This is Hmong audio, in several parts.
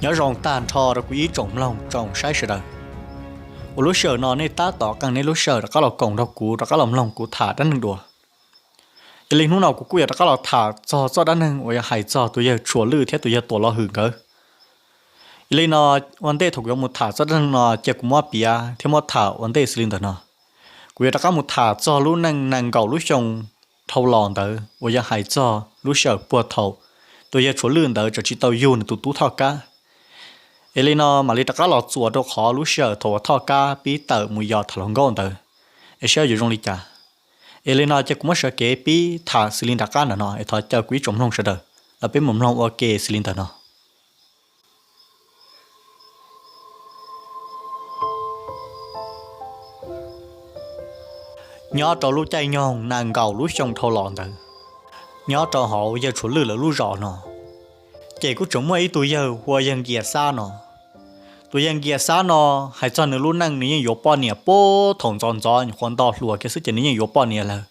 Nyob zoo tag nrho rau kuv ib tsoom mloog tsoom saib sawv daws. Uas lub sij hawm no nej tab tom qee nej lub sij hawm rov qab los koom nrog kuv rov qab los mloog kuv tham dab neeg dua. Yog li hnub no kuv kuj yuav rov qab los tham txog txoj dab neeg uas yog hais txog tus yawg Tshuas Lwj thiab tus yawg Tuam Los Hwm nkawd. Yog li no, ua ntej thaum kuv yuav mus tham txoj dab neeg no cia kuv muab piav thiab muab tham ua ntej xws li ntawm no. Kuv yuav rov qab mus tham txog lub neej nees nkaum lub xyoo dhau los ntawd uas yog hais txog lub sij hawm puag thaum tus yawg Tshuas Lwj ntawd tseem tsis tau yug nws tus tub Thoj Kab. Es li no mam li rov qab los txuas rau qhov lub sij hawm thaum uas Thoj Kab pib tawm mus yos tham hluas nkauj ntawd, es saib yuav zoo li cas. Es li no cia kuv muab sawv kev pib tham xws li nram qab ntawm no es thov caw kuv ib tsoom mloog sawv daws los peb mus mloog ua ke xws li ntawm no. Nyob rau lub caij nyoog nees nkaum lub xyoo dhau los ntawd, nyob rau hauv yawg Tshuas Lwj lawv lub zos no, ces kuj tseem muaj ib tug yawg hu ua yawg Nkias Xab no. Tus yawg Nkias Xab no, hais txog nws lub neej nws yeej yuav poj niam puag thaum ntxov ntxov nyuam qhuav nto hluas kiag xwb ces nws yeej yuav poj niam lawm.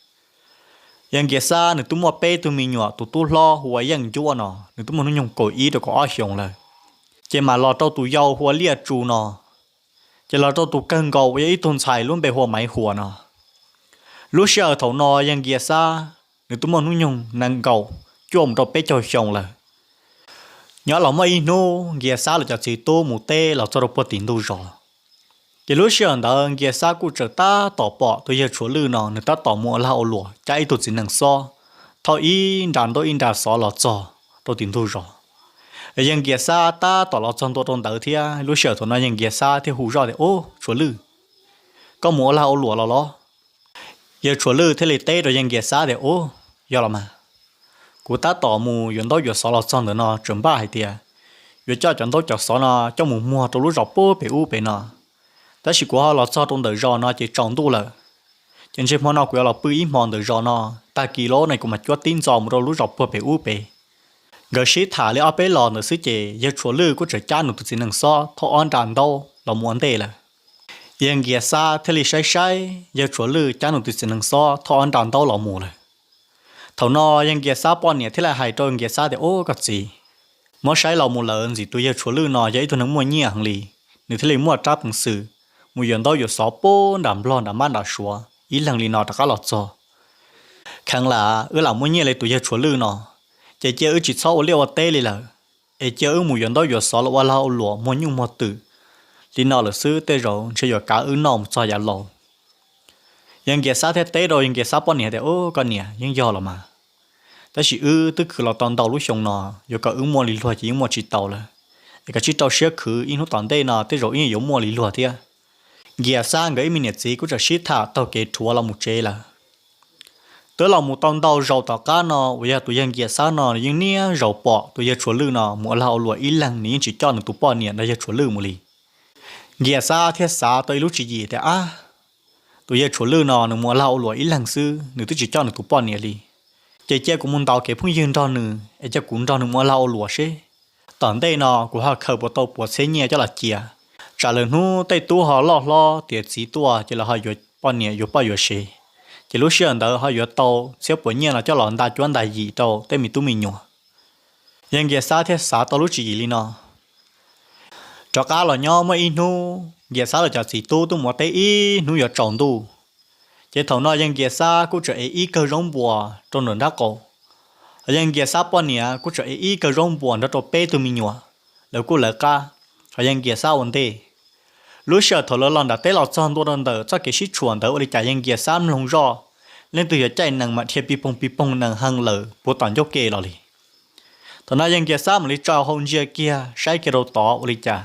Yawg Nkias Xab nws twb muaj peb tug me nyuam, tus tub hlob hu ua Yeej Ncuab no nws twb muaj hnub nyoog kaum ib rau kaum ob xyoos lawm, ces mam los rau tus yau hu ua Liaj Tsu no, ces los rau tus kawg nkaus uas yog ib tug ntxhais lub npe hu ua Maiv Huas no. Lub sij hawm thaum no yawg Nkias Xab nws twb muaj hnub nyoog nees nkaum cuaj mus rau peb caug xyoo lawm. Nyob los muaj ib hnub Nkias Xab lawv cov txiv tub mus teb los txog rau puag tim ntug zos, ces lub sij hawm ntawd Nkias Xab kuj tseem tab tom pom tus yawg Tshuas Lwj no nws tab tom mus ua lag ua luam cab ib tug txiv nees xob thauj ib nra ntaub ib nra xov los txog rau tim ntug zos. Yawg Nkias Xab tab tom los txog ntua rau ntawd thiab, lub sij hawm thaum no yawg Nkias Xab thiaj hu zoj tias, Ub, Tshuas Lwj, koj mus ua lag ua luam los los? Yawg Tshuas Lwj thiaj li teb rau yawg Nkias Xab tias, Ub, yog los mas. Kuv tab tom mus yuav ntaub yuav xov los txog ntawm no, tseem npaj hais tias yuav coj cov ntaub cov xov no coj mus muag rau lub zos puag pem ub pem no. Tab sis kuv ho los txog rau ntawm zos no ces tsaus ntuj lawm, ces ntshe hmo no kuv yuav los pw ib hmo ntawm zos no, tag kis lawm no kuv mam cuab tib ntxo mus rau lub zos puag pem ub pem. Nkawd sib tham li ob peb los ntawd xwb ces yawg Tshuas Lwj kuj tseem cab nws tus txiv nees xob thauj ob nra ntaub los mus ua ntej lawm. Yawg Nkias Xab thiaj li saib saib yawg Tshuas Lwj cab nws tus txiv nees xob thauj ob nra ntaub los mus lawm. Thaum no yawg Nkias Xab poj niam thiaj li hais rau Nkias Xab tias, Ub, koj txiv, muab saib los mus lawm ntxim tus yawg Tshuas Lwj no yog ib tug neeg muaj nyiaj heev li, nws thiaj li muaj rab peev xwm mus yuav ntaub yuav xov puag nram Nplog nram mab nram suav ib leeg li no rov qab los txog. Kheev lam wb lam muaj nyiaj li tus yawg Tshuas Lwj no, ces cia wb tsis txhob ua liaj ua teb li lawm, es cia wb mus yuav ntaub yuav xov los ua lag ua luam muag nyuj muag twm li no lawm xwb, tej zaum ntshe yuav kav wb noj mus txog yav laus. Yawg Nkias Xab thiaj teb rau yawg Nkias Xab poj niam tias, Ub, koj niam, yeej yog los mas, tab sis wb twb khwv los tau ntau lub xyoo no, yuav kom wb muaj li luag ces yeej muaj tsis tau lawm, es koj tsij rau siab khwv, ib hnub tom ntej no tej zaum wb yeej yuav muaj li luag thiab. Nkias Xab nkawd ib me niam txiv kuj tseem sib tham taug kev rhuav los mus tsev lawm. Twb los mus tau ntau zaus tom qab no uas yog tus yawg Nkias Xab no nws yeej niaj zaus pom tus yawg Tshuas Lwj no mus ua lag ua luam ib leeg, nws yeej tsis coj nws tus poj niam nrog yawg Tshuas Lwj mus li. Nkias Xab thiaj xav tau ib lub tswv yim tias, Ab, tus yawg Tshuas Lwj no nws mus ua lag ua luam ib leeg xwb, nws twb tsis coj nws tus poj niam li, ces cia kuv mus ntaus kev phooj ywg nrog nws es cia kuv nrog nws mus ua lag ua luam seb tom ntej no kuv ho khaws puas tau puas txhiab nyiaj coj los cia. Tsam lwm hnub tej tub ho loj hlob tiav txiv tuaj ces lawv ho yuav poj niam yuav poj yuav sev, ces lub sij hawm ntawd ho yuav tau txhiab puas nyiaj no coj los nta cuab nta yim rau tej me tub me nyuam. Yawg Nkias Xab thiaj xav tau lub tswv yim li no. Rov qab los nyob muaj ib hnub Nkias Xab lawv cov txiv tub twb mus ua teb ib hnub yuav tsaus ntuj, ces thaum no yawg Nkias Xab kuj tseem ev ib kawg zaub npuas rau nram nraub qaum. Yawg Nkias Xab poj niam kuj tseem ev ib kawg zaub npuas nrog rau peb tug me nyuam, lawv kuj lawv qab, ho yawg Nkias Xab ua ntej. Lub sij hawm thaum lawv los nram teb los txog ntua rau ntawm txoj kev sib tshuam ntawd ua li cas yawg Nkias Xab mloog zoj, leej twg yuav caij nees mam dhia pis poog pis poog nees heev lawm puag tom ncauj ke los li. Thaum no yawg Nkias Xab mam li tso hau ntsia kiag saib kiag rau tod ua li cas,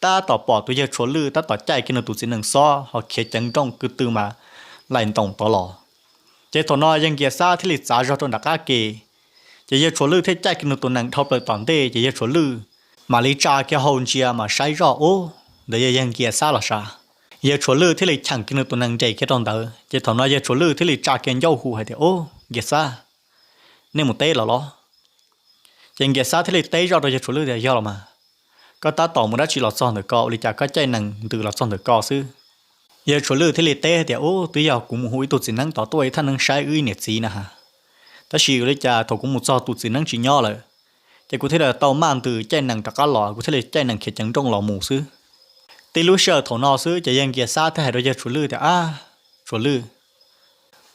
tab tom pom tus yawg Tshuas Lwj tab tom caij kiag nws tus txiv nees xob ho khiav ceev nrooj kwv tw mas laim ntoos tod los. Ces thaum no yawg Nkias Xab thiaj li txav zog rau nram qab ke, ces yawg Tshuas Lwj thiaj caij kiag nws tus nees dhau plaws tom ntej, ces yawg Tshuas Lwj mam li tsa kiag hau ntsia mas saib zoj ub, ntawd yog yawg Nkias Xab los sav. Yawg Tshuas Lwj thiaj li cheem kiag nws tus nees nres kiag rau ntawd, ces thaum no yawg Tshuas Lwj thiaj li tsa kiag ncauj hu hais tias, Ub, Nkias Xab, nej mus teb los los? Ces Nkias Xab thiaj li teb zoj rau yawg Tshuas Lwj tias, Yog los mas, koj tab tom mus dab tsi los txog ntawm ko ua li cas koj caij nees ntws los txog ntawm ko xwb? Yawg Tshuas Lwj thiaj li teb tias, Ub, twb yog kuv mus hu ib tug txiv neeb tod tuaj ib thaj neeb saib wb ib niam txiv na has, tab sis ua li cas thaum kuv mus txog tus txiv neeb tsis nyob lawm, Ces kuv thiaj li tau maj ntws caij nees rov qab los, kuv thiaj li caij nees khiav ceev nrooj los mus xwb. Tib lub sij hawm thaum no xwb ces yawg Nkias Xab thiaj hais rau yawg Tshuav Lwj tias, Ab, Tshuav Lwj,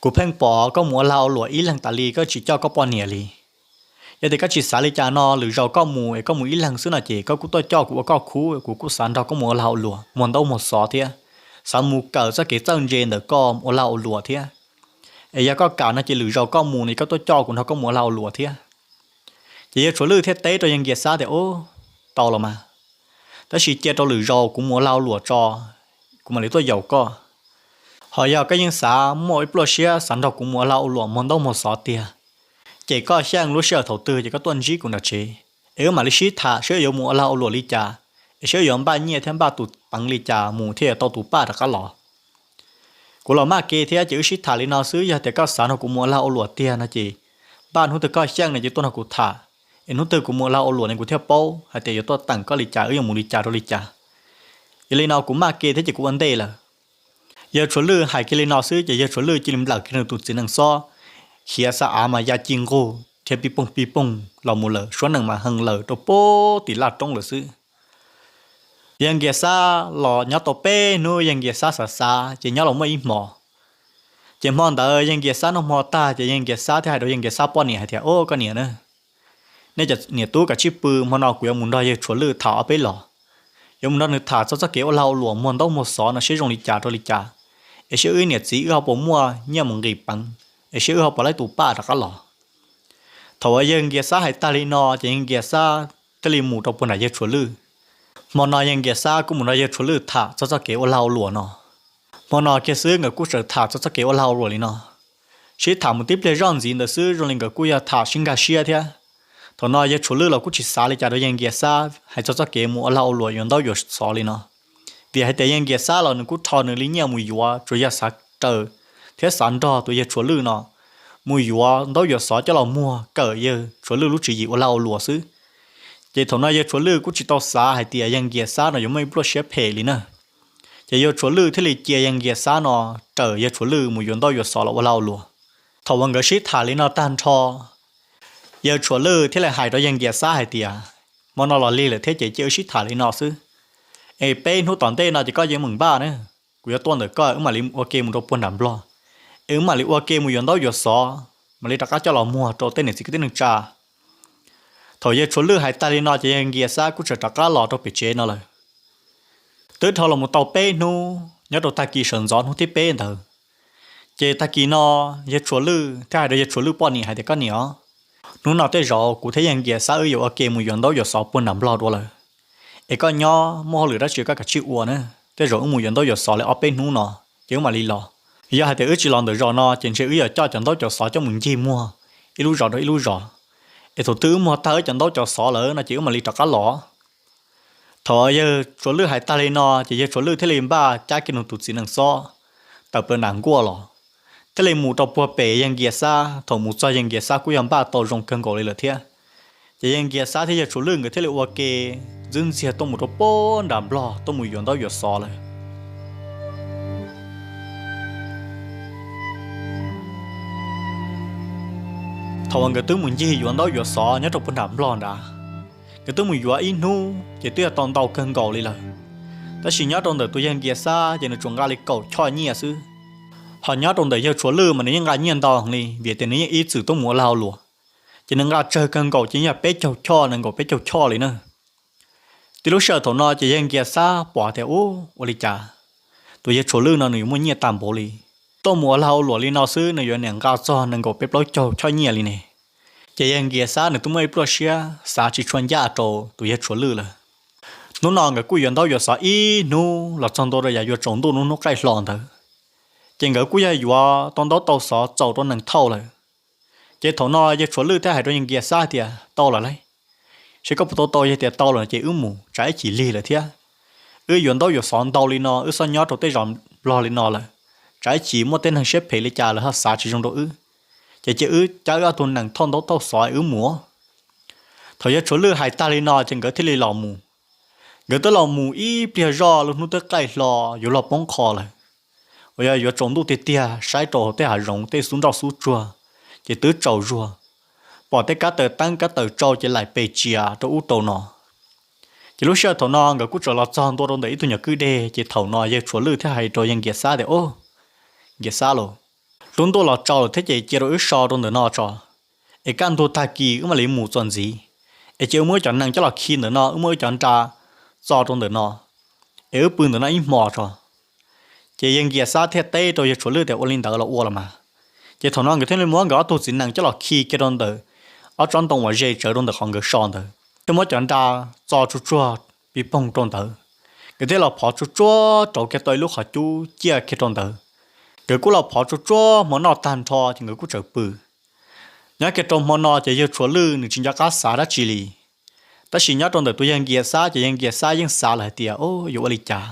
kuv pheej pom koj mus ua lag ua luam ib leeg tas li, koj tsis coj koj poj niam li. Yog tias koj tsis xav li cas no, lwm zaus koj mus es koj mus ib leeg xwb no ces koj kuj tuaj coj kuv ua koj khub, kuv kuj xav nrog koj mus ua lag ua luam muag ntaub muag xov thiab, xav mus kawm txoj kev txawj ntse ntawm koj ua lag ua luam thiab. Es yog koj kam no ces lwm zaus koj mus no koj tuaj coj kuv nrog koj mus ua lag ua luam thiab. Ces yawg Tshuav Lwj thiaj teb rau yawg Nkias Xab tias, Ub, tau los mas, tab sis cia rau lwm zaus kuv mus ua lag ua luam tso, kuv mam li tuaj yaum koj. Ho yog koj yeej xav muaj ib pluaj siab xav nrog kuv mus ua lag ua luam muag ntaub muag xov tiag, ces koj xyeej lub sij hawm thaum twg ces koj tuaj ntsib kuv nram tsev, es wb mam li sib tham saib wb yuav mus ua lag ua luam li cas, es saib wb yuav npaj nyiaj thiab npaj tus peev li cas mus thiaj yuav tau tus paj rov qab los. Kuv los maj ke thiab ces wb sib tham li no xwb, yog tias koj xav nrog kuv mus ua lag ua luam tiag no ces npaj hnub twg koj xyeej no ces tuaj nrog kuv tham, es hnub twg kuv mus ua lag ua luam no kuv thiaj paub hais tias yuav tuaj teem koj li cas, wb yuav mus li cas rau li cas. Yog li no kuv maj ke thiab ces kuv ua ntej lawm. Yawg Tshuav Lwj hais kiag li no xwb ces yawg Tshuav Lwj cia li nplawm kiag nws tus txiv nees xob, khiav xa av mas ya ci nqug thiab pij pooj pij pooj los mus lawm, suab nees mas heev lawm rau puag tim laj roob lawm xwb. Yawg Nkias Xab los nyob tau peb hnub, yawg Nkias Xab xav xav ces nyob los muaj ib hmo. Ces hmo ntawd yawg Nkias Xab noj hmo tag ces yawg Nkias Xab thiaj hais rau yawg Nkias Xab poj niam hais tias, Ub, koj niam na, nej cov niam tub kav tsij pw, hmo no kuv yuav mus nrog yawg Tshuav Lwj tham ob peb los. Yuav mus nrog nws tham txog txoj kev ua lag ua luam muag ntaub muag xov no seb zoo li cas rau li cas, es seb wb niam txiv wb ho puas muaj nyiaj mus nqis peev, es seb wb ho puas laib tus paj rov qab los. Thaum uas yawg Nkias Xab hais tag li no ces yawg Nkias Xab thiaj li mus rau puag nram yawg Tshuav Lwj. Hmo no yawg Nkias Xab kuj mus nrog yawg Tshuav Lwj tham txog txoj kev ua lag ua luam no. Hmo no kiag xwb nkawd kuj tseem tham txog txoj kev ua lag ua luam li no. Sib tham mus tib pliag zoj ntxiv ntawd xwb zoo li nkawd kuj yog tham sib nkag siab thiab. Thaum no yawg Tshuav Lwj los kuj tsis xav li cas rau yawg Nkias Xab hais txog txoj kev mus ua lag ua luam yuav ntaub yuav xov li no, vim hais tias yawg Nkias Xab los nws kuj rho nws li nyiaj mus yuav, tsuas yog xav raws thiab xav nrog tus yawg Tshuav Lwj no mus yuav ntaub yuav xov coj los muag kawm yawg Tshuav Lwj lub tswv yim ua lag ua luam xwb. Ces thaum no yawg Tshuav Lwj kuj tsis tau xav hais tias yawg Nkias Xab no yuav muaj ib pluaj siab phem li na. Ces yawg Tshuav Lwj thiaj li cia yawg Nkias Xab no raws yawg Tshuav Lwj mus yuav ntaub yuav xov los ua lag ua luam. Thaum uas nkawd sib tham li no tag nrho, yawg Tshuav Lwj thiaj li hais rau yawg Nkias Xab hais tias, Hmo no los lig lawm thiab ces cia wb sib tham li no xwb, es peb hnub tom ntej no ces koj yeej meem npaj na, kuv yuav tuaj ntawm koj, wb mam li ua ke mus rau puag nram Nplog, es wb mam li ua ke mus yuav ntaub yuav xov, mam li rov qab coj los muag rau tej niam txiv kwv tij neej tsa. Thaum yawg Tshuav Lwj hais tag li no ces yawg Nkias Xab kuj tseem rov qab los rau pem tsev no lawm. Twb dhau los mus tau peb hnub, nyob rau tag kis sawv ntxov hnub thib peb ntawd, ces tag kis no yawg Tshuav Lwj thiaj hais rau yawg Tshuav Lwj poj niam hais tias, Koj niam os, hnub no tej zaum kuv thiab yawg Nkias Xab wb yuav ua ke mus yuav ntaub yuav xov puag nram Nplog dua lawm, es koj nyob muaj hauj lwm dab tsi koj kav tsij ua na, tej zaum wb mus yuav ntaub yuav xov li ob peb hnub no ces wb mam li los. Yog hais tias wb tsis los ntawm zaum no ces ntshe wb yuav coj cov ntaub cov xov coj mus ncig muag ib lub zos rau ib lub zos, es thaum twg wb muag tag wb cov ntaub cov xov lawm no ces wb mam li rov qab los. Thaum yawg Tshuav Lwj hais tag li no ces yawg Tshuav Lwj thiaj li npaj cab kiag nws tus txiv nees xob tawm plaws nram nkuaj los, thiaj li mus rau puag pem yawg Nkias Xab. Thaum mus txog yawg Nkias Xab kuj yog npaj tau zoo kawg nkaus li lawm thiab. Ces yawg Nkias Xab thiab yawg Tshuav Lwj nkawd thiaj li ua ke ntxwb ntxiag tuaj mus rau puag nram Nplog tuaj mus yuav ntaub yuav xov lawm. Thaum uas nkawd twb mus ncig yuav ntaub yuav xov nyob rau puag nram Nplog nrad, nkawd twb mus yuav ib hnub ces twb yog tau ntau kawg nkaus li lawm. Tab sis nyob rau ntawm tus yawg Nkias Xab ces nws tsuas nqa li kaum choj nyiaj xwb. Ho nyob rau ntawm yawg Tshuav Lwj mas nws yeej nqa nyiaj ntau heev li, vim tias nws yeej ib txwm tuaj mus ua lag ua luam, ces nws nqa tsawg kawg nkaus ces yog peb caug choj nees nkaum peb caug choj li na. Tib lub sij hawm thaum no ces yawg Nkias Xab pom tias, Ub, ua li cas tus yawg Tshuav Lwj no nws yuav muaj nyiaj tag npaum li? Tuaj mus ua lag ua luam li no xwb nws yuav niam nqa txog nees nkaum peb plaub caug choj nyiaj li ne. Ces yawg Nkias Xab nws twb muaj ib pluaj siab xav tsis tshua ncaj rau tus yawg Tshuav Lwj lawm. Hnub no nkawd kuj yuav ntaub yuav xov ib hnub los txog ntua rau yav yuav tsaus ntuj hnub hnub qaij hlo ntawd, ces nkawd kuj yog yuav tau ntaub tau xov txaus rau nees thauj lawm. Ces thaum no yawg Tshuav Lwj thiaj hais rau yawg Nkias Xab tias, Tau lawm lauj, seb koj puas tau tau, yog tias tau lawm ces wb mus, tsam ib chim lig lawm thiab. Wb yuav ntaub yuav xov ntau li no, wb txhob nyob rau tej zos Nplog li no lawm, tsam ib chim muaj tej neeg siab phem li cas lawv ho xav tsis zoo rau wb. Ces cia wb cab wb ob tug nees thauj ntaub thauj xov wb mus. Thaum yawg Tshuav Lwj hais tag li no ces nkawd thiaj li los mus. Nkawd twb los mus ib pliag zoj lub hnub twb qaij hlo yuav luag poob qho lawm, uas yog yuav tsaus ntuj tiag tiag, saib rau hauv tej hav zoov tej xub nroj xub tsuag ces twb tsaus zuag. pom tej kab taws teeb kab taws tsau ces laim pes tsias rau ub rau no. Ces lub sij hawm thaum no nkawd kuj txawm los txog ntua rau ntawm ib tug nyuam kwj deg, ces thaum no yawg Tshuav Lwj thiaj hais rau yawg Nkias Xab tias, Au, Nkias Xab lauj, lub ntuj los tsaus lawm thiab ces cia rau wb so rau ntawm no tso, es kaj ntug tag kis wb mam li mus txuas ntxiv. Es cia wb muab cov nees coj los khi ntawm no, wb muab wb cov nra txo rau ntawm no, es wb pw ntawm no ib hmo tso. Ces yawg Nkias Xab thiaj teb rau yawg Tshuav Lwj tias, Ua li ntawd los ua los mas. Ces thaum no nkawd thiaj li muab nkawd ob tug txiv nees coj los khi kiag rau ntawm ob tsob ntoo uas ze tsawv rau ntawm qhov nkawd so ntawd, thiab muab cov nra txo tsuj tsuag pis poog rau ntawd. Nkawd thiaj los phov tsuj tsuag rauv kiag tau ib lub qhov cub ciaj kiag rau ntawd. Nkawd kuj los phov tsuj tsuag hmo noj tag nrho ces nkawd kuj txawm pw. Nyob kiag rau hmo no ces yawg Tshuav Lwj nws tsis nco qab xav dab tsi li. Tab sis nyob rau ntawm tus yawg Nkias Xab ces yawg Nkias Xab yeej xav lawm hais tias, Au, yuav ua li cas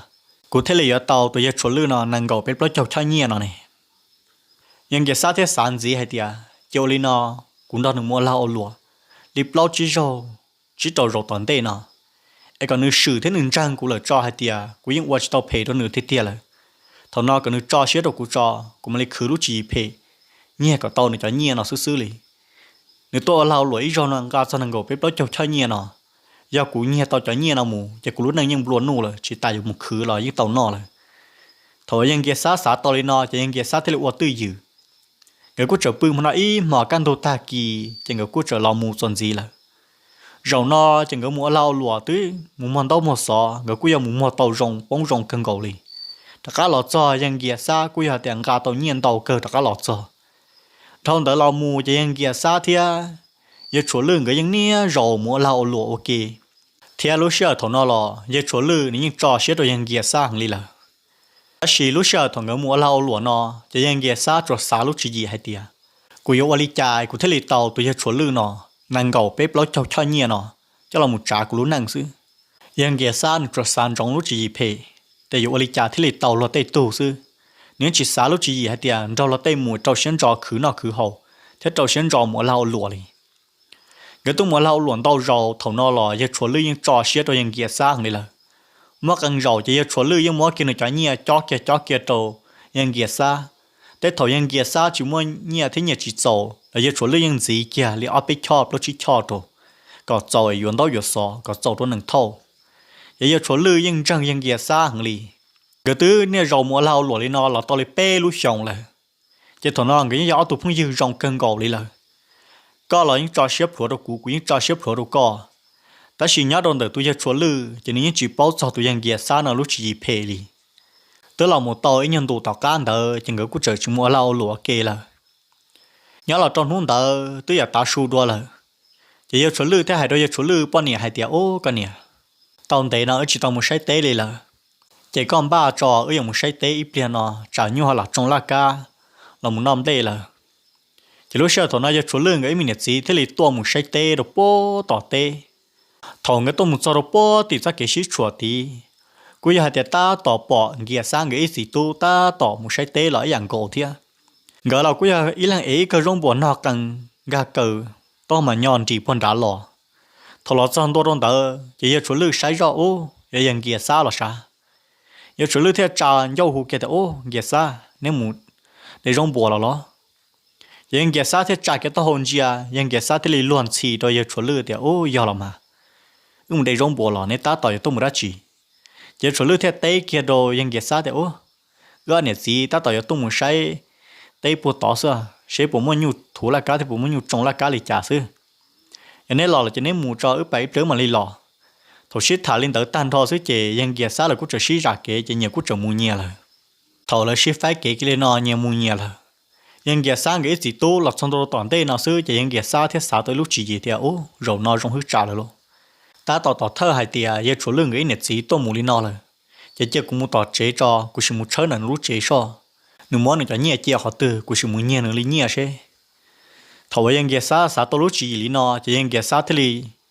kuv thiaj li yuav tau tus yawg Tshuav Lwj no nees nkaum peb plaub caug choj nyiaj no ne? Yawg Nkias Xab thiaj xav ntxiv hais tias, Cia ua li no, kuv nrog nws mus ua lag ua luam li plaub tsib zaug, tsib rau zaus tom ntej no, es kom nws swm thiab nws ntseeg kuv lawm tso hais tias kuv yeej ua tsis tau phem rau nws tiag tiag lawm. Thaum no kom nws tso siab rau kuv tso, kuv mam li khwv lub tswv yim phem nyiag kom tau nws cov nyiaj no xwb xwb li. Nws tuaj ua lag ua luam ib zaug no nqa txog nees nkaum peb plaub caug choj nyiaj no, yog kuv nyiag tau cov nyiaj no mus ces kuv lub neej yeej nplua nuj lawm, tsis tas yuav mus khwv los yeej tau noj lawm. Thaum yawg Nkias Xab xav tau li no ces yawg Nkias Xab thiaj li ua twj ywm. Nkawd kuj txawm pw hmo no ib hmos kaj ntug tag kis ces nkawd kuj txawm los mus txuas ntxiv lawm. Zaum no ces nkawd mus ua lag ua luam twb mus muag ntaub muag xov, nkawd kuj yog mus muag tau zoo poob zoo kawg nkaus li. Rov qab los txog yawg Nkias Xab kuj yog tias nqa tau nyiaj ntau kawg rov qab los txog. Dhau ntawd los mus ces yawg Nkias Xab thiab yawg Tshuav Lwj nkawd yeej niaj zaus mus ua lag ua luam ua ke, thiab lub sij hawm thaum no los yawg Tshuav Lwj nws yeej tso siab rau yawg Nkias Xab heev li lawm. Tab sis lub sij hawm thaum nkawd mus ua lag ua luam no, ces yawg Nkias Xab tsuas xav lub tswv yim hais tias, Kuv yuav ua li cas kuv thiaj li tau tus yawg Tshuav Lwj no nees nkaum peb plaub caug choj nyiaj no coj los mus tsav kuv lub neej xwb? Yawg Nkias Xab nws tsuas xav ntsoov lub tswv yim phem, tias yuav ua li cas thiaj li tau luag tej tug xwb. Nws yeej tsis xav lub tswv yim hais tias nrog luag tej mus rau siab ntso khwv noj khwv haus thiab rau siab ntso mus ua lag ua luam li. Nkawd tuaj mus ua lag ua luam ntau zaus, thaum no los yawg Tshuav Lwj yeej tso siab rau yawg Nkias Xab heev li lawm. Muaj qee zaus ces yawg Tshuav Lwj yeej muab kiag nws cov nyiaj cob kiag cob kiag rau yawg Nkias Xab. Tej thaum yawg Nkias Xab tsis muaj nyiaj thiab nyiaj tsis txaus los yawg Tshuav Lwj yeej ntxiv kiag li ob peb choj plaub tsib choj rau, kom txaus yuav ntaub yuav xov kom txaus rau nees thauj. Ces yawg Tshuav Lwj yeej ntseeg yawg Nkias Xab heev li. Nkawd twb niaj zaus mus ua lag ua luam li no los tau li peb lub xyoos lawm. Ces thaum no nkawd yeej yog ob tug phooj ywg zoo kawg nkaus li lawm. Koj los yeej tso siab plhuav rau kuv, kuv yeej tso siab plhuav rau koj. Tab sis nyob rau ntawm tus yawg Tshuav Lwj ces nws yeej tsis paub txog tus yawg Nkias Xab no lub tswv yim phem li. Twb los mus tau ib nyuag ntus tom qab ntawd ces nkawd kuj txawm tsis mus ua lag ua luam ua ke lawm. Nyob los rau hnub ntawd twb yog tav su dua lawm, ces yawg Tshuav Lwj thiaj hais rau yawg Tshuav Lwj poj niam hais tias, Ub, koj niam, tau ntev no wb tsis tau mus saib teb li lawm, ces koj npaj tso wb yuav mus saib teb ib pliag no tsam nyuj ho lam tsoo laj kab los mus noj nplej lawm. Ces lub sij hawm thaum no yawg Tshuav Lwj nkawd ib me niam txiv thiaj li tuaj mus saib teb rau puag tom teb. Thaum nkawd tuaj mus txog rau puag tim txoj kev sib tshuam tid, kuj yog hais tias tab tom pom Nkias Xab nkawd ib txiv tub tab tom mus saib teb los ib yam nkaus thiab. Nkawd los kuj yog ib leeg ev ib kawm zaub npuas nog qee nkag kaws taub mas nyo nris puag nrad los. Thaum los txog ntua rau ntawd ces yawg Tshuav Lwj saib zoj ub yog yawg Nkias Xab los sav. Yawg Tshuav Lwj thiaj tsa ncauj hu kiag tias, Ub, Nkias Xab, neb mus de zaub npuas los los? Ces yawg Nkias Xab thiaj tsa kiag taub hau ntsia, yawg Nkias Xab thiaj li luag ntxhi rau yawg Tshuav Lwj tias, Ub, yog los mas, wb mus de zaub npuas los, neb tab tom yuav tuaj mus dab tsi? Ces yawg Tshuav Lwj thiaj teb kiag rau yawg Nkias Xab tias, Ub, wb ob niam txiv tab tom yuav tuaj mus saib teb puag tod xwb, seb puas muaj nyuj thuv laj kab thiab puas muaj nyuj tsoo laj kab li cas xwb. Yog neb los lawm ces neb mus tso, wb pais ib pliag wb mam li los. Thaum sib tham li ntawd tag nrho xwb ces yawg Nkias Xab lawv kuj txawm sib zam kev ces nyias kuj txawm mus nyias lawm. Thaum lawv sib faib kev kiag li no nyias mus nyias lawm, yawg Nkias Xab nkawd ib txiv tub los txog ntua rau tom ntej no xwb ces yawg Nkias Xab thiaj xav tau ib lub tswv yim tias, Ub, zaum no zoo hwj tsam lawm lauj. Tab tom tom thawj hais tias yawg Tshuav Lwj nkawd ib niam txiv tuaj mus li no lawm, ces cia kuv mus tom tsev tso, kuv sim mus tshawb ntawm nws lub tsev soj, nws muab nws cov nyiaj cia qhov twg kuv sim mus nyiag nws li nyiaj seb. Thaum uas yawg Nkias Xab xav tau lub tswv yim li no ces yawg Nkias Xab thiaj li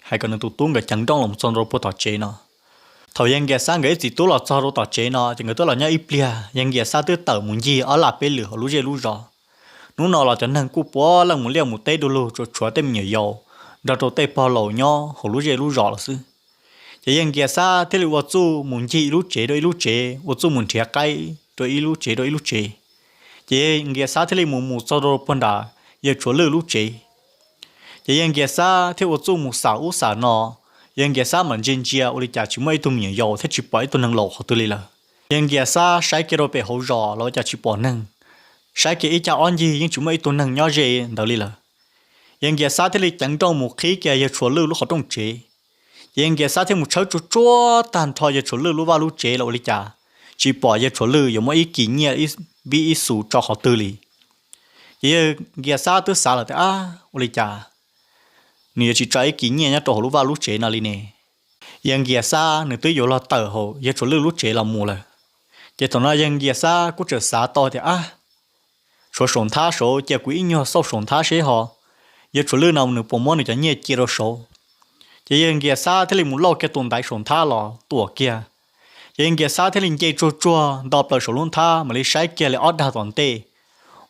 hais kom nws tus tub nkawd ceev nrooj los txog ntua rau puag tom tsev no. Thaum yawg Nkias Xab nkawd ib txiv tub los txog rau tom tsev no ces nkawd twb los nyob ib pliag, yawg Nkias Xab twb tawm mus ncig ob laj peb lwm hauv lub zej lub zos. Hnub no los cov neeg kuj puav leej mus liaj mus teb du lug, tsuas tshuav tej me nyuam yaus nrog rau tej pog laus nyob hauv lub zej lub zos los xwb. Ces yawg Nkias Xab thiaj li ua txuj mus ncig ib lub tsev rau ib lub tsev, ua txuj mus nrhiav qaib rau ib lub tsev rau ib lub tsev. Ces yawg Nkias Xab thiaj li mus mus txog rau puag nram yawg Tshuav Lwj lub tsev. Ces yawg Nkias Xab thiaj ua txuj mus xam ub xam no, yawg Nkias Xab mam ntsia ntsia ua li cas tsis muaj ib tug me nyuam yaus thiab tsis pom ib tug neeg laus qhov twg li lawm. Yawg Nkias Xab saib kiag rau pem hauv zos los ua cas tsis pom neeg, saib kiag ib cag ob ncig yeej tsis muaj ib tug neeg nyob ze ntawd li lawm. Yawg Nkias Xab thiaj li ceev nrooj mus qhib kiag yawg Tshuas Lwj lub qhov rooj tsev. Ces yawg Nkias Xab thiaj mus tshawb tsuag tsuag tag nrho yawg Tshuas Lwj lub vaj lub tsev los ua li cas tsis pom yawg Tshuas Lwj yuav muab ib kis nyiaj ib vib ib xus tso qhov twg li. Ces yawg Nkias Xab twb xav lawm tias, ab, ua li cas nws yuav tsis tso ib kis nyiaj nyob rau hauv lub vaj lub tsev no li ne? Yawg Nkias Xab nws twb yuav los tawm hauv yawg Tshuas Lwj lub tsev los mus lawm. Ces thaum no yawg Nkias Xab kuj tseem xav tau tias, ab, tshuav saum nthab saud, cia kuv ib nyuag xauj saum nthab seb ho yawg Tshuas Lwj no nws puas muab nws cov nyiaj cia rau saud. Ces yawg Nkias Xab thiaj li mus lauj kiag tus ntaiv saum nthab los tuam kiag. Ces yawg Nkias Xab thiaj li nce tsuag tsuag nto plaws saum lub nthab mam li saib kiag li ob dag tom ntej,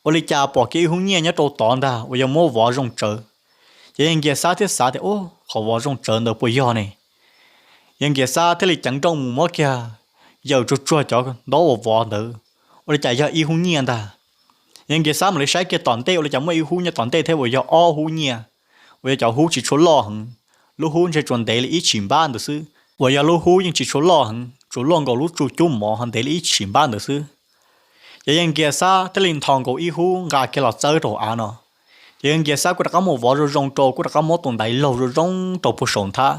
ua li cas pom kiag ib hub nyiaj nyob rau tod ntag uas yog muab vov zoo tsawv. Ces yawg Nkias Xab thiaj xav tias, ub, qhov vov zoo tsawv ntawd puas yog ne? Yawg Nkias Xab thiaj li ceev nrooj mus muab kiag yaws tsuag tsuag cov ntaub uas vov ntawd, ua li cas yog ib hub nyiaj ntag. Yawg Nkias Xab mam li saib kiag tom ntej ua li cas muaj ib hub nyob tom ntej thiab uas yog ob hub nyiaj, uas yog cov hub tsis tshua loj heev, lub hub ntshe tsuas ntev li ib tshim npab ntawd xwb, uas yog lub hub yeej tsis tshua loj heev, tsuas loj nkaus lub tsu cub mov ho ntev li ib tshim npab ntawd xwb. Ces yawg Nkias Xab thiaj li nthos nkaus ib hub nqa kiag los txawb rau av no. Ces yawg Nkias Xab kuj rov qab muab vov zoo zoo rau, kuj rov qab muab tus ntaiv laug zoo zoo rau puag saum nthab.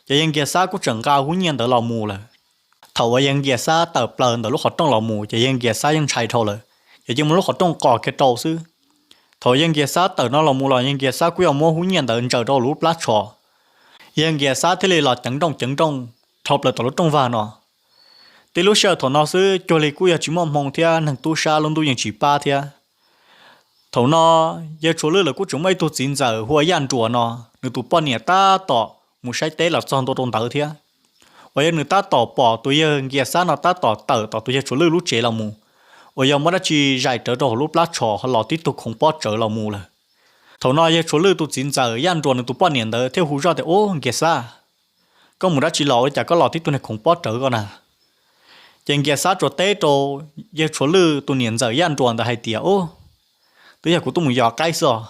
Ces yawg Nkias Xab kuj tseem nqa hub nyiaj ntawd los mus lawm. Thaum uas yawg Nkias Xab tawm plaws ntawm lub qhov rooj los mus ces yawg Nkias Xab yeej ntshai dhau lawm, ces cia mus lub qhov rooj qos kiag rau xwb. Thaum yawg Nkias Xab tawm no los mus los yawg Nkias Xab kuj yuav muab hub nyiaj ntawd ntsaws rau lub plab tsho. Yawg Nkias Xab thiaj li los ceev nrooj ceev nrooj dhau plaws tom lub rooj vag no. Tib lub sij hawm thaum no xwb cuag li kuj yog tsis muaj hmoo thiab neeg tub sab lub ntuj yeej tsis pab thiab. Thaum no yawg Tshuas Lwj lawv kuj tseem muaj ib tug txiv ntxawm hu ua Yaj Nruas no, nws tus poj niam tab tom mus saib teb los txog ntua rau ntawd thiab. Uas yog nws tab tom pom tus yawg Nkias Xab no tab tom tawm tom tus yawg Tshuas Lwj lub tsev los mus, uas yog muab dab tsi zais rawv rau hauv lub plab tsho ho los tib tug khoov pob tsawv los mus lawm. Thaum no yawg Tshuas Lwj tus txiv ntxawm Yaj Nruas nws tus poj niam ntawd thiaj hu zoj tias, ub, Nkias Xab, koj mus dab tsi los ua li cas koj los tib tug niag khoov pob rawv ko na? Ces Nkias Xab tsuas teb rau yawg Tshuas Lwj tus niam ntxawm Yaj Nruas ntawd hais tias, ub, twb yog kuv tuaj mus yos qaib xwb os,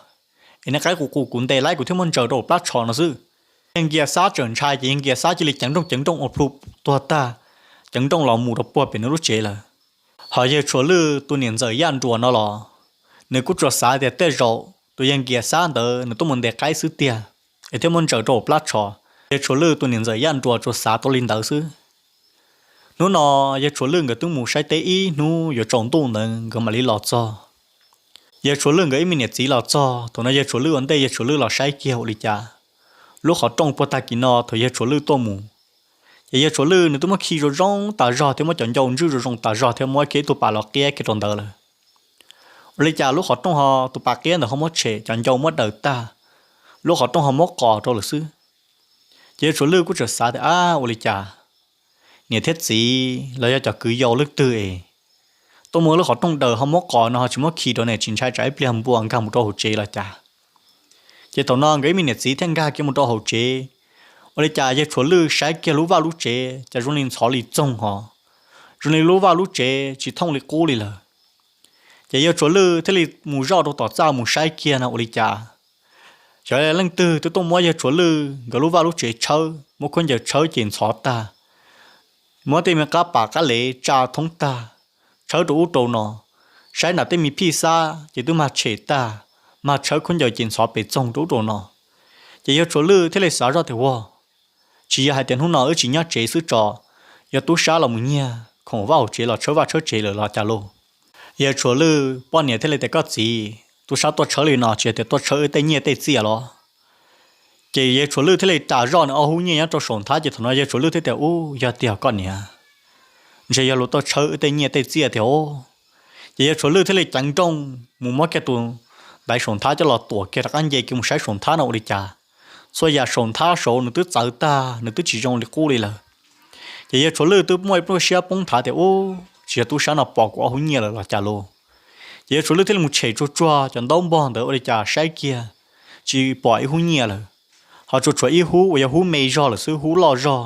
es niag qaib qus qus kuv ntes laib kuv thiaj muab ntsaws rau plab tsho no xwb. Yawg Nkias Xab tseem ntshai ces yawg Nkias Xab cia li ceev nrooj ceev nrooj ua plhu tuag tag, ceev nrooj los mus rau puag pem nws lub tsev lawm. Ho yawg Tshuas Lwj tus niam ntxawm Yaj Nruas no los nws kuj tsuas xav tias tej zaum tus yawg Nkias Xab ntawd nws tuaj mus ntes qaib xwb tiag, es thiaj muab ntsaws rau plab tsho. Yawg Tshuas Lwj tus niam ntxawm Yaj Nruas tsuas xav tau li ntawd xwb. Hnub no yawg Tshuas Lwj nkawd twb mus saib teb ib hnub yuav tsaus ntuj ntawd nkawd mam li los txog. Yawg Tshuas Lwj nkawd ib me niam txiv los txog, thaum no yawg Tshuas Lwj ua ntej yawg Tshuas Lwj los saib kiag ua li cas lub qhov rooj puag tag kis no thaum yawg Tshuas Lwj tuaj mus, ces yawg Tshuas Lwj nws twb muab khi zoo zoo tas zog thiab muab cov ncau ntswj zoo zoo tas zog thiab muab kiag ib tug pas los qiab kiag rau ntawd lawm. Ua li cas lub qhov rooj ho tus pas qiab ntawd ho muab tshem, cov ncau muab daws tag, lub qhov rooj ho muab qos rau lawm xwb. Ces yawg Tshuas Lwj kuj tseem xav tias, ab, ua li cas niam thiab txiv los yog cov kwv yau leej twg es tuaj muab lub qhov rooj daws ho muab qos no ho tsis muab khi rau ne, tsis ntshai tsam ib pliag npua nkag mus rau hauv tsev los cas? Ces thaum no nkawd ib me niam txiv thiaj nkag kiag mus rau hauv tsev. Ua li cas yawg Tshuas Lwj saib kiag lub vaj lub tsev cas zoo li ntxhov li txoog hos, zoo li lub vaj lub tsev tsis thooj li qub li lawm. Ces yawg Tshuas Lwj thiaj li mus zoj rau tom txaj mus saib kiag no ua li cas xyov leej twg twb tuaj muab yawg Tshuas Lwj nkawd lub vaj lub tsev tshawb, muab khaub ncaws tshawb ces ntxhov tag, muab tej me qab pas qab lev tsa thoob tag, tshawb rau ub rau no, saib nram tej me phij xab ces twb mag tshem tag, mag tshawb khaub ncaws ces ntxhov pes txoog rau ub rau no. Ces yawg Tshuas Lwj thiaj li xav zoj tias, ua, tsis yog hais tias hnub no wb tsis nyob tsev xwb tso, yog tub sab los mus nyiag khoom vaj hauv tsev los tshawb vaj tshawb tsev lawm los cas lauj? Yawg Tshuas Lwj poj niam thiaj li tias, koj txiv, tub sab tuaj tshawb li no tsis yog tias tuaj tshawb wb tej nyiaj tej txiaj los? Ces yawg Tshuas Lwj thiaj li ras zoj nws ob hub nyiaj nyob rau saum nthab, ces thaum no yawg Tshuas Lwj thiaj tias, ub, yog tiag koj niam, ntshe yog luag tuaj tshawb wb tej nyiaj tej txiaj tiag os. Ces yawg Tshuas Lwj thiaj li ceev nrooj mus muab kiag tus ntaiv saum nthab coj los tuam kiag rov qab nce kiag mus saib saum nthab no ua li cas, txhua yam saum nthab saud nws twb txawv tag, nws twb tsis zoo li qub li lawm. Ces yawg Tshuas Lwj twb muaj ib pluaj siab poob nthav tias, ub, tsis yog tub sab no pom kuv ob hub nyiaj lawm los cas lauj? Ces yawg Tshuas Lwj thiaj li mus tshem tsuag tsuag cov ntaub npog ntawd ua li cas saib kiag tsis pom ib hub nyiaj lawm, ho tsuas tshuav ib hub uas yog hub me zog lawm xwb, hub loj zog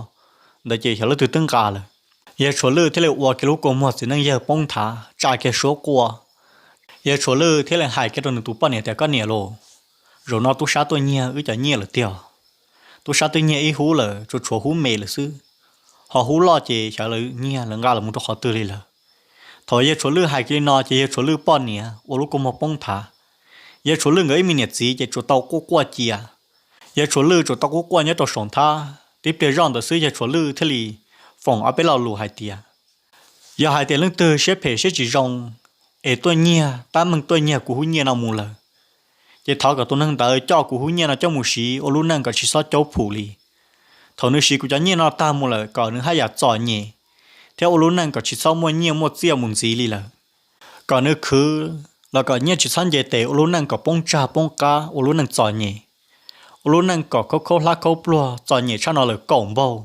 ntawd ces xyov leej twg twb nqa lawm. Yawg Tshuas Lwj thiaj li ua kiag lub kua muag txiv neej yawg poob nthav tsa kiag suab quaj. Yawg Tshuas Lwj thiaj li hais kiag rau nws tus poj niam tias, koj niam lauj, Zaum no tub sab tuaj nyiag wb cov nyiaj lawm tiag. Tub sab twb nyiag ib hub lawm, tsuas tshuav hub me lawm xwb, ho hub loj ces xyov lawv nyiag lawv nqa los mus rau qhov twg li lawm. Thaum yawg Tshuav Lwj hais kiag li no ces yawg Tshuav Lwj poj niam ua lub kua muag poob nthav. Yawg Tshuav Lwj nkawd ib me niam txiv ces tsuas tau quaj quaj cia. Yawg Tshuav Lwj tsuas tau quaj quaj nyob rau saum nthab, tib pliag zoj ntawd xwb yawg Tshuav Lwj thiaj li foom ob peb lo lus hais tias, yog hais tias leej twg siab phem siab tsis zoo es tuaj nyiag, tab meeg tuaj nyiag kuv hub nyiaj no mus lawm, ces thov kom tus neeg ntawd coj kuv hub nyiaj no coj mus siv ua lub neej kom tsis txhob caub phum li. Thaum nws siv kuv cov nyiaj no tag mus lawm kom nws haj yam txom nyem thiab ua lub neej kom tsis txhob muaj nyiaj muaj txiaj mus ntxiv li lawm. Kom nws khwv los kom nyiaj tsis txhob nce tes ua lub neej kom poob tsag poob qab ua lub neej txom nyem, ua lub neej kom khaub khaub hlab khaub pluag txom nyem tshaj no lawm kaum npaug.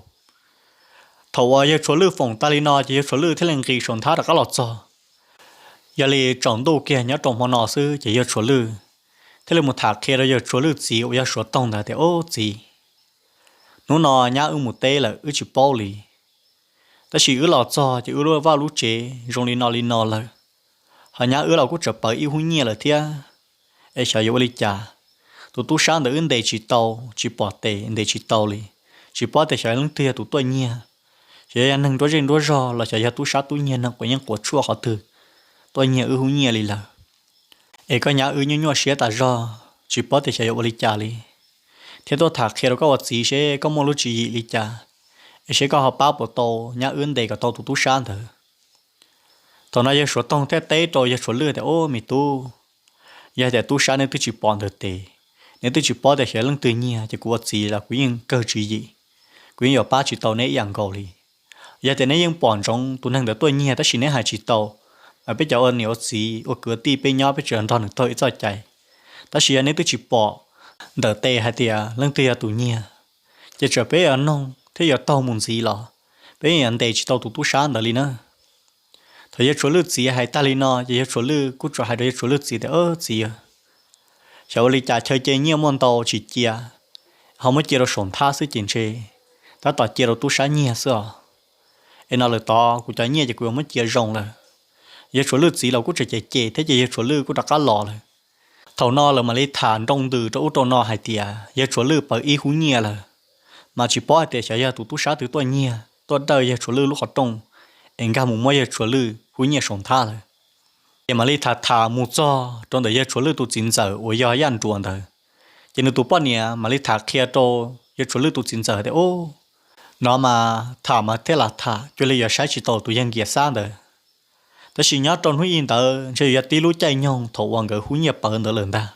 Thaum uas yawg Tshuav Lwj foom tas li no ces yawg Tshuav Lwj thiaj li nqis saum nthab rov qab los txog. Yog li tsaus ntuj kiag nyob rau hmo no xwb ces yawg Tshuav Lwj thiaj li mus tham qhia rau yawg Tshuav Lwj txiv uas yog Suav Toog ntawd tias, Ub txiv, hnub no nyab wb mus teb lawm wb tsis paub li, tab sis wb los txog ces wb lub vaj lub tsev zoo li no li no lawm, ho nyab wb los kuj tseem pawv ib hub nyiaj lawm thiab. Es xyov yuav ua li cas, tus tub sab ntawd wb ntes tsis tau, tsis pom tes ntes tsis tau li, tsis paub tias xyov leej twg yog tus tuaj nyiag, xyov yog neeg nruab zej nruab zog los xyov yog tub sab tub nyiag neeg quav yeeb quav tshuaj qhov twg tuaj nyiag wb hub nyiaj li lawm. Es koj nyab wb nyuaj nyuaj siab tas zog, tsis paub tias xyov yuav ua li cas li, thiab tuaj tham qhia rau koj ua txiv seb koj muaj lub tswv yim li cas, es seb koj ho pab puas tau nyab wb ntes kom tau tus tub sab ntawd. Thaum no yawg Suav Toog thiaj teb rau yawg Tshuav Lwj tias, Ub me tub, yog tias tub sab neb twb tsis pom ntawm tes, neb twb tsis paub tias xyov leej twg nyiag ces kuv ua txiv los kuv yeej kawg tswv yim, kuv yeej yuav pab tsis tau neb ib yam nkaus li. Yog tias neb yeej pom ntsoov tus neeg ntawd tuaj nyiag tab sis neb hais tsis tau, mas peb cov ua niam ua txiv ua kwv ua tij peb nyob peb tseem nrog nws taug ib txoj cai. Tab sis yog neb twb tsis pom ntawm tes hais tias leej twg yog tus nyiag, ces txawm peb yuav noog thiab yuav taug mus ntxiv los peb yeej yuav ntes tsis tau tus tub sab ntawd li na. Thaum yawg Tshuav Lwj txiv hais tag li no ces yawg Tshuav Lwj kuj tsuas hais rau yawg Tshuav Lwj txiv tias, Ub txiv, xyov ua li cas chaw cia nyiaj muaj ntau tsis cia, ho muab cia rau saum nthab xwb ces ntshe tab tom cia rau tub sab nyiag xwb os. Es no lawm tod kuv cov nyiaj ces kuv yuav muab cia zoo lawm. Yawg Tshuav Lwj txiv los kuj tseem cem cem thiab ces yawg Tshuav Lwj kuj rov qab los lawm. Thaum no lawv mam li tham nroo ntws rau ub rau no hais tias yawg Tshuav Lwj pawv ib hub nyiaj lawm, mas tsis paub hais tias xyov yog tus tub sab twg tuaj nyiag tuaj dawj yawg Tshuav Lwj lub qhov rooj es nkag mus muab yawg Tshuav Lwj hub nyiaj saum nthab lawm. Ces mam li tham tham mus txog rau ntawm yawg Tshuav Lwj tus txiv ntxawm uas yog Yaj Nruas ntawd, ces nws tus poj niam mam li tham qhia rau yawg Tshuav Lwj tus txiv ntxawm tias, Ub, no mas tham mas thiaj lam tham cuag li yuav saib tsis taus tus yawg Nkias Xab ntawd. Tab sis nyob rau hnub ib ntawd ntshe yuav yog tib lub caij nyoog thaum uas nkawd hub nyiaj pawv ntawd lawm ntag.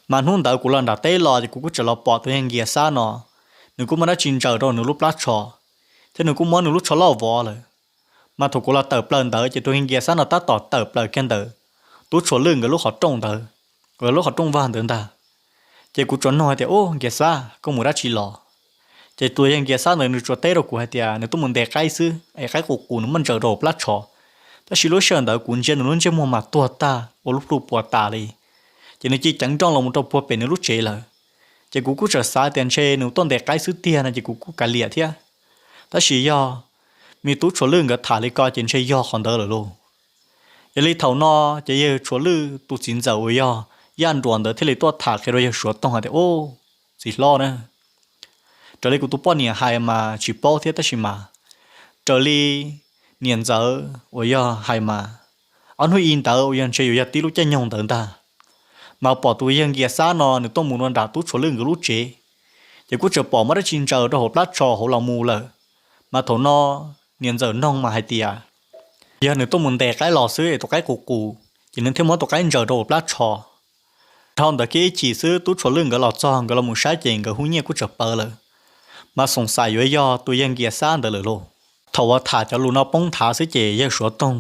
Mas hnub ntawd kuv los nram teb los ces kuv kuj tseem los pom tus yawg Nkias Xab no, nws kuj muaj dab tsi ntsaws rau nws lub plab tsho, thiab nws kuj muab nws lub tsho loj vov lawm. Mas thaum kuv los tawm plaws ntawd ces tus yawg Nkias Xab no tab tom tawm plaws kiag ntawm Tub Tshuav Lwj nkawd lub qhov rooj ntawd, lub qhov rooj vag ntawd ntag. Ces kuv tsuas nug hais tias, Ub, Nkias Xab, koj mus dab tsi los? Ces tus yawg Nkias Xab ntawd nws tsuas teb rau kuv hais tias nws tuaj mus ntes qaib xwb es qaib qus qus nws muab ntsaws rau hauv plab tsho. Tab sis lub sij hawm ntawd kuv ntsia nws lub ntsej muag mas tuag tag ua lub plhu puas tas li. Ces nws cia ceev nrooj los mus rau puag pem nws lub tsev lawm. Ces kuv kuj txawm xav tias ntshe nws tuaj ntes qaib xwb tiag no ces kuv kuj kav liam thiab. Tab sis yog me Tub Tshuav Lwj nkawd tham li ko ces ntshe yog qhov ntawd lawm lauj. Yog li thaum no ces yawg Tshuav Lwj tus txiv ntxawm uas yog Yaj Nruas ntawd thiaj li tuaj tham qhia rau yawg Suav Toog hais tias, Ub, txiv hlob na, raws li kuv tus poj niam hais mas tsis paub thiab tab sis mas raws li niam ntxawm uas yog hais mas ob hnub ib ntawd uas yog ntshe yuav yog tib lub caij nyoog ntawd ntag, mas pom tus yawg Nkias Xab no nws tuaj mus rau nram Tub Tshuav Lwj nkawd lub tsev, ces kuj tseem pom muaj dab tsi ntsaws rau hauv plab tsho hauv los mus lawm. Mas thaum no niam ntxawm noog mas hais tias yog nws tuaj mus ntes qaib los xwb es tus qaib qus qus, ces nws thiaj muab tus qaib ntsaws rau hauv plab tsho. Dhau ntawd kiag ib chim xwb Tub Tshuav Lwj nkawd los txog nkawd los mus saib ces nkawd hub nyiaj kuj tseem pawv lawm. Mas xoom xaim yuav yog tus yawg Nkias Xab ntawd lawm lauj. Thaum uas tham cov lus no poob nthav xwb ces yawg Suav Toog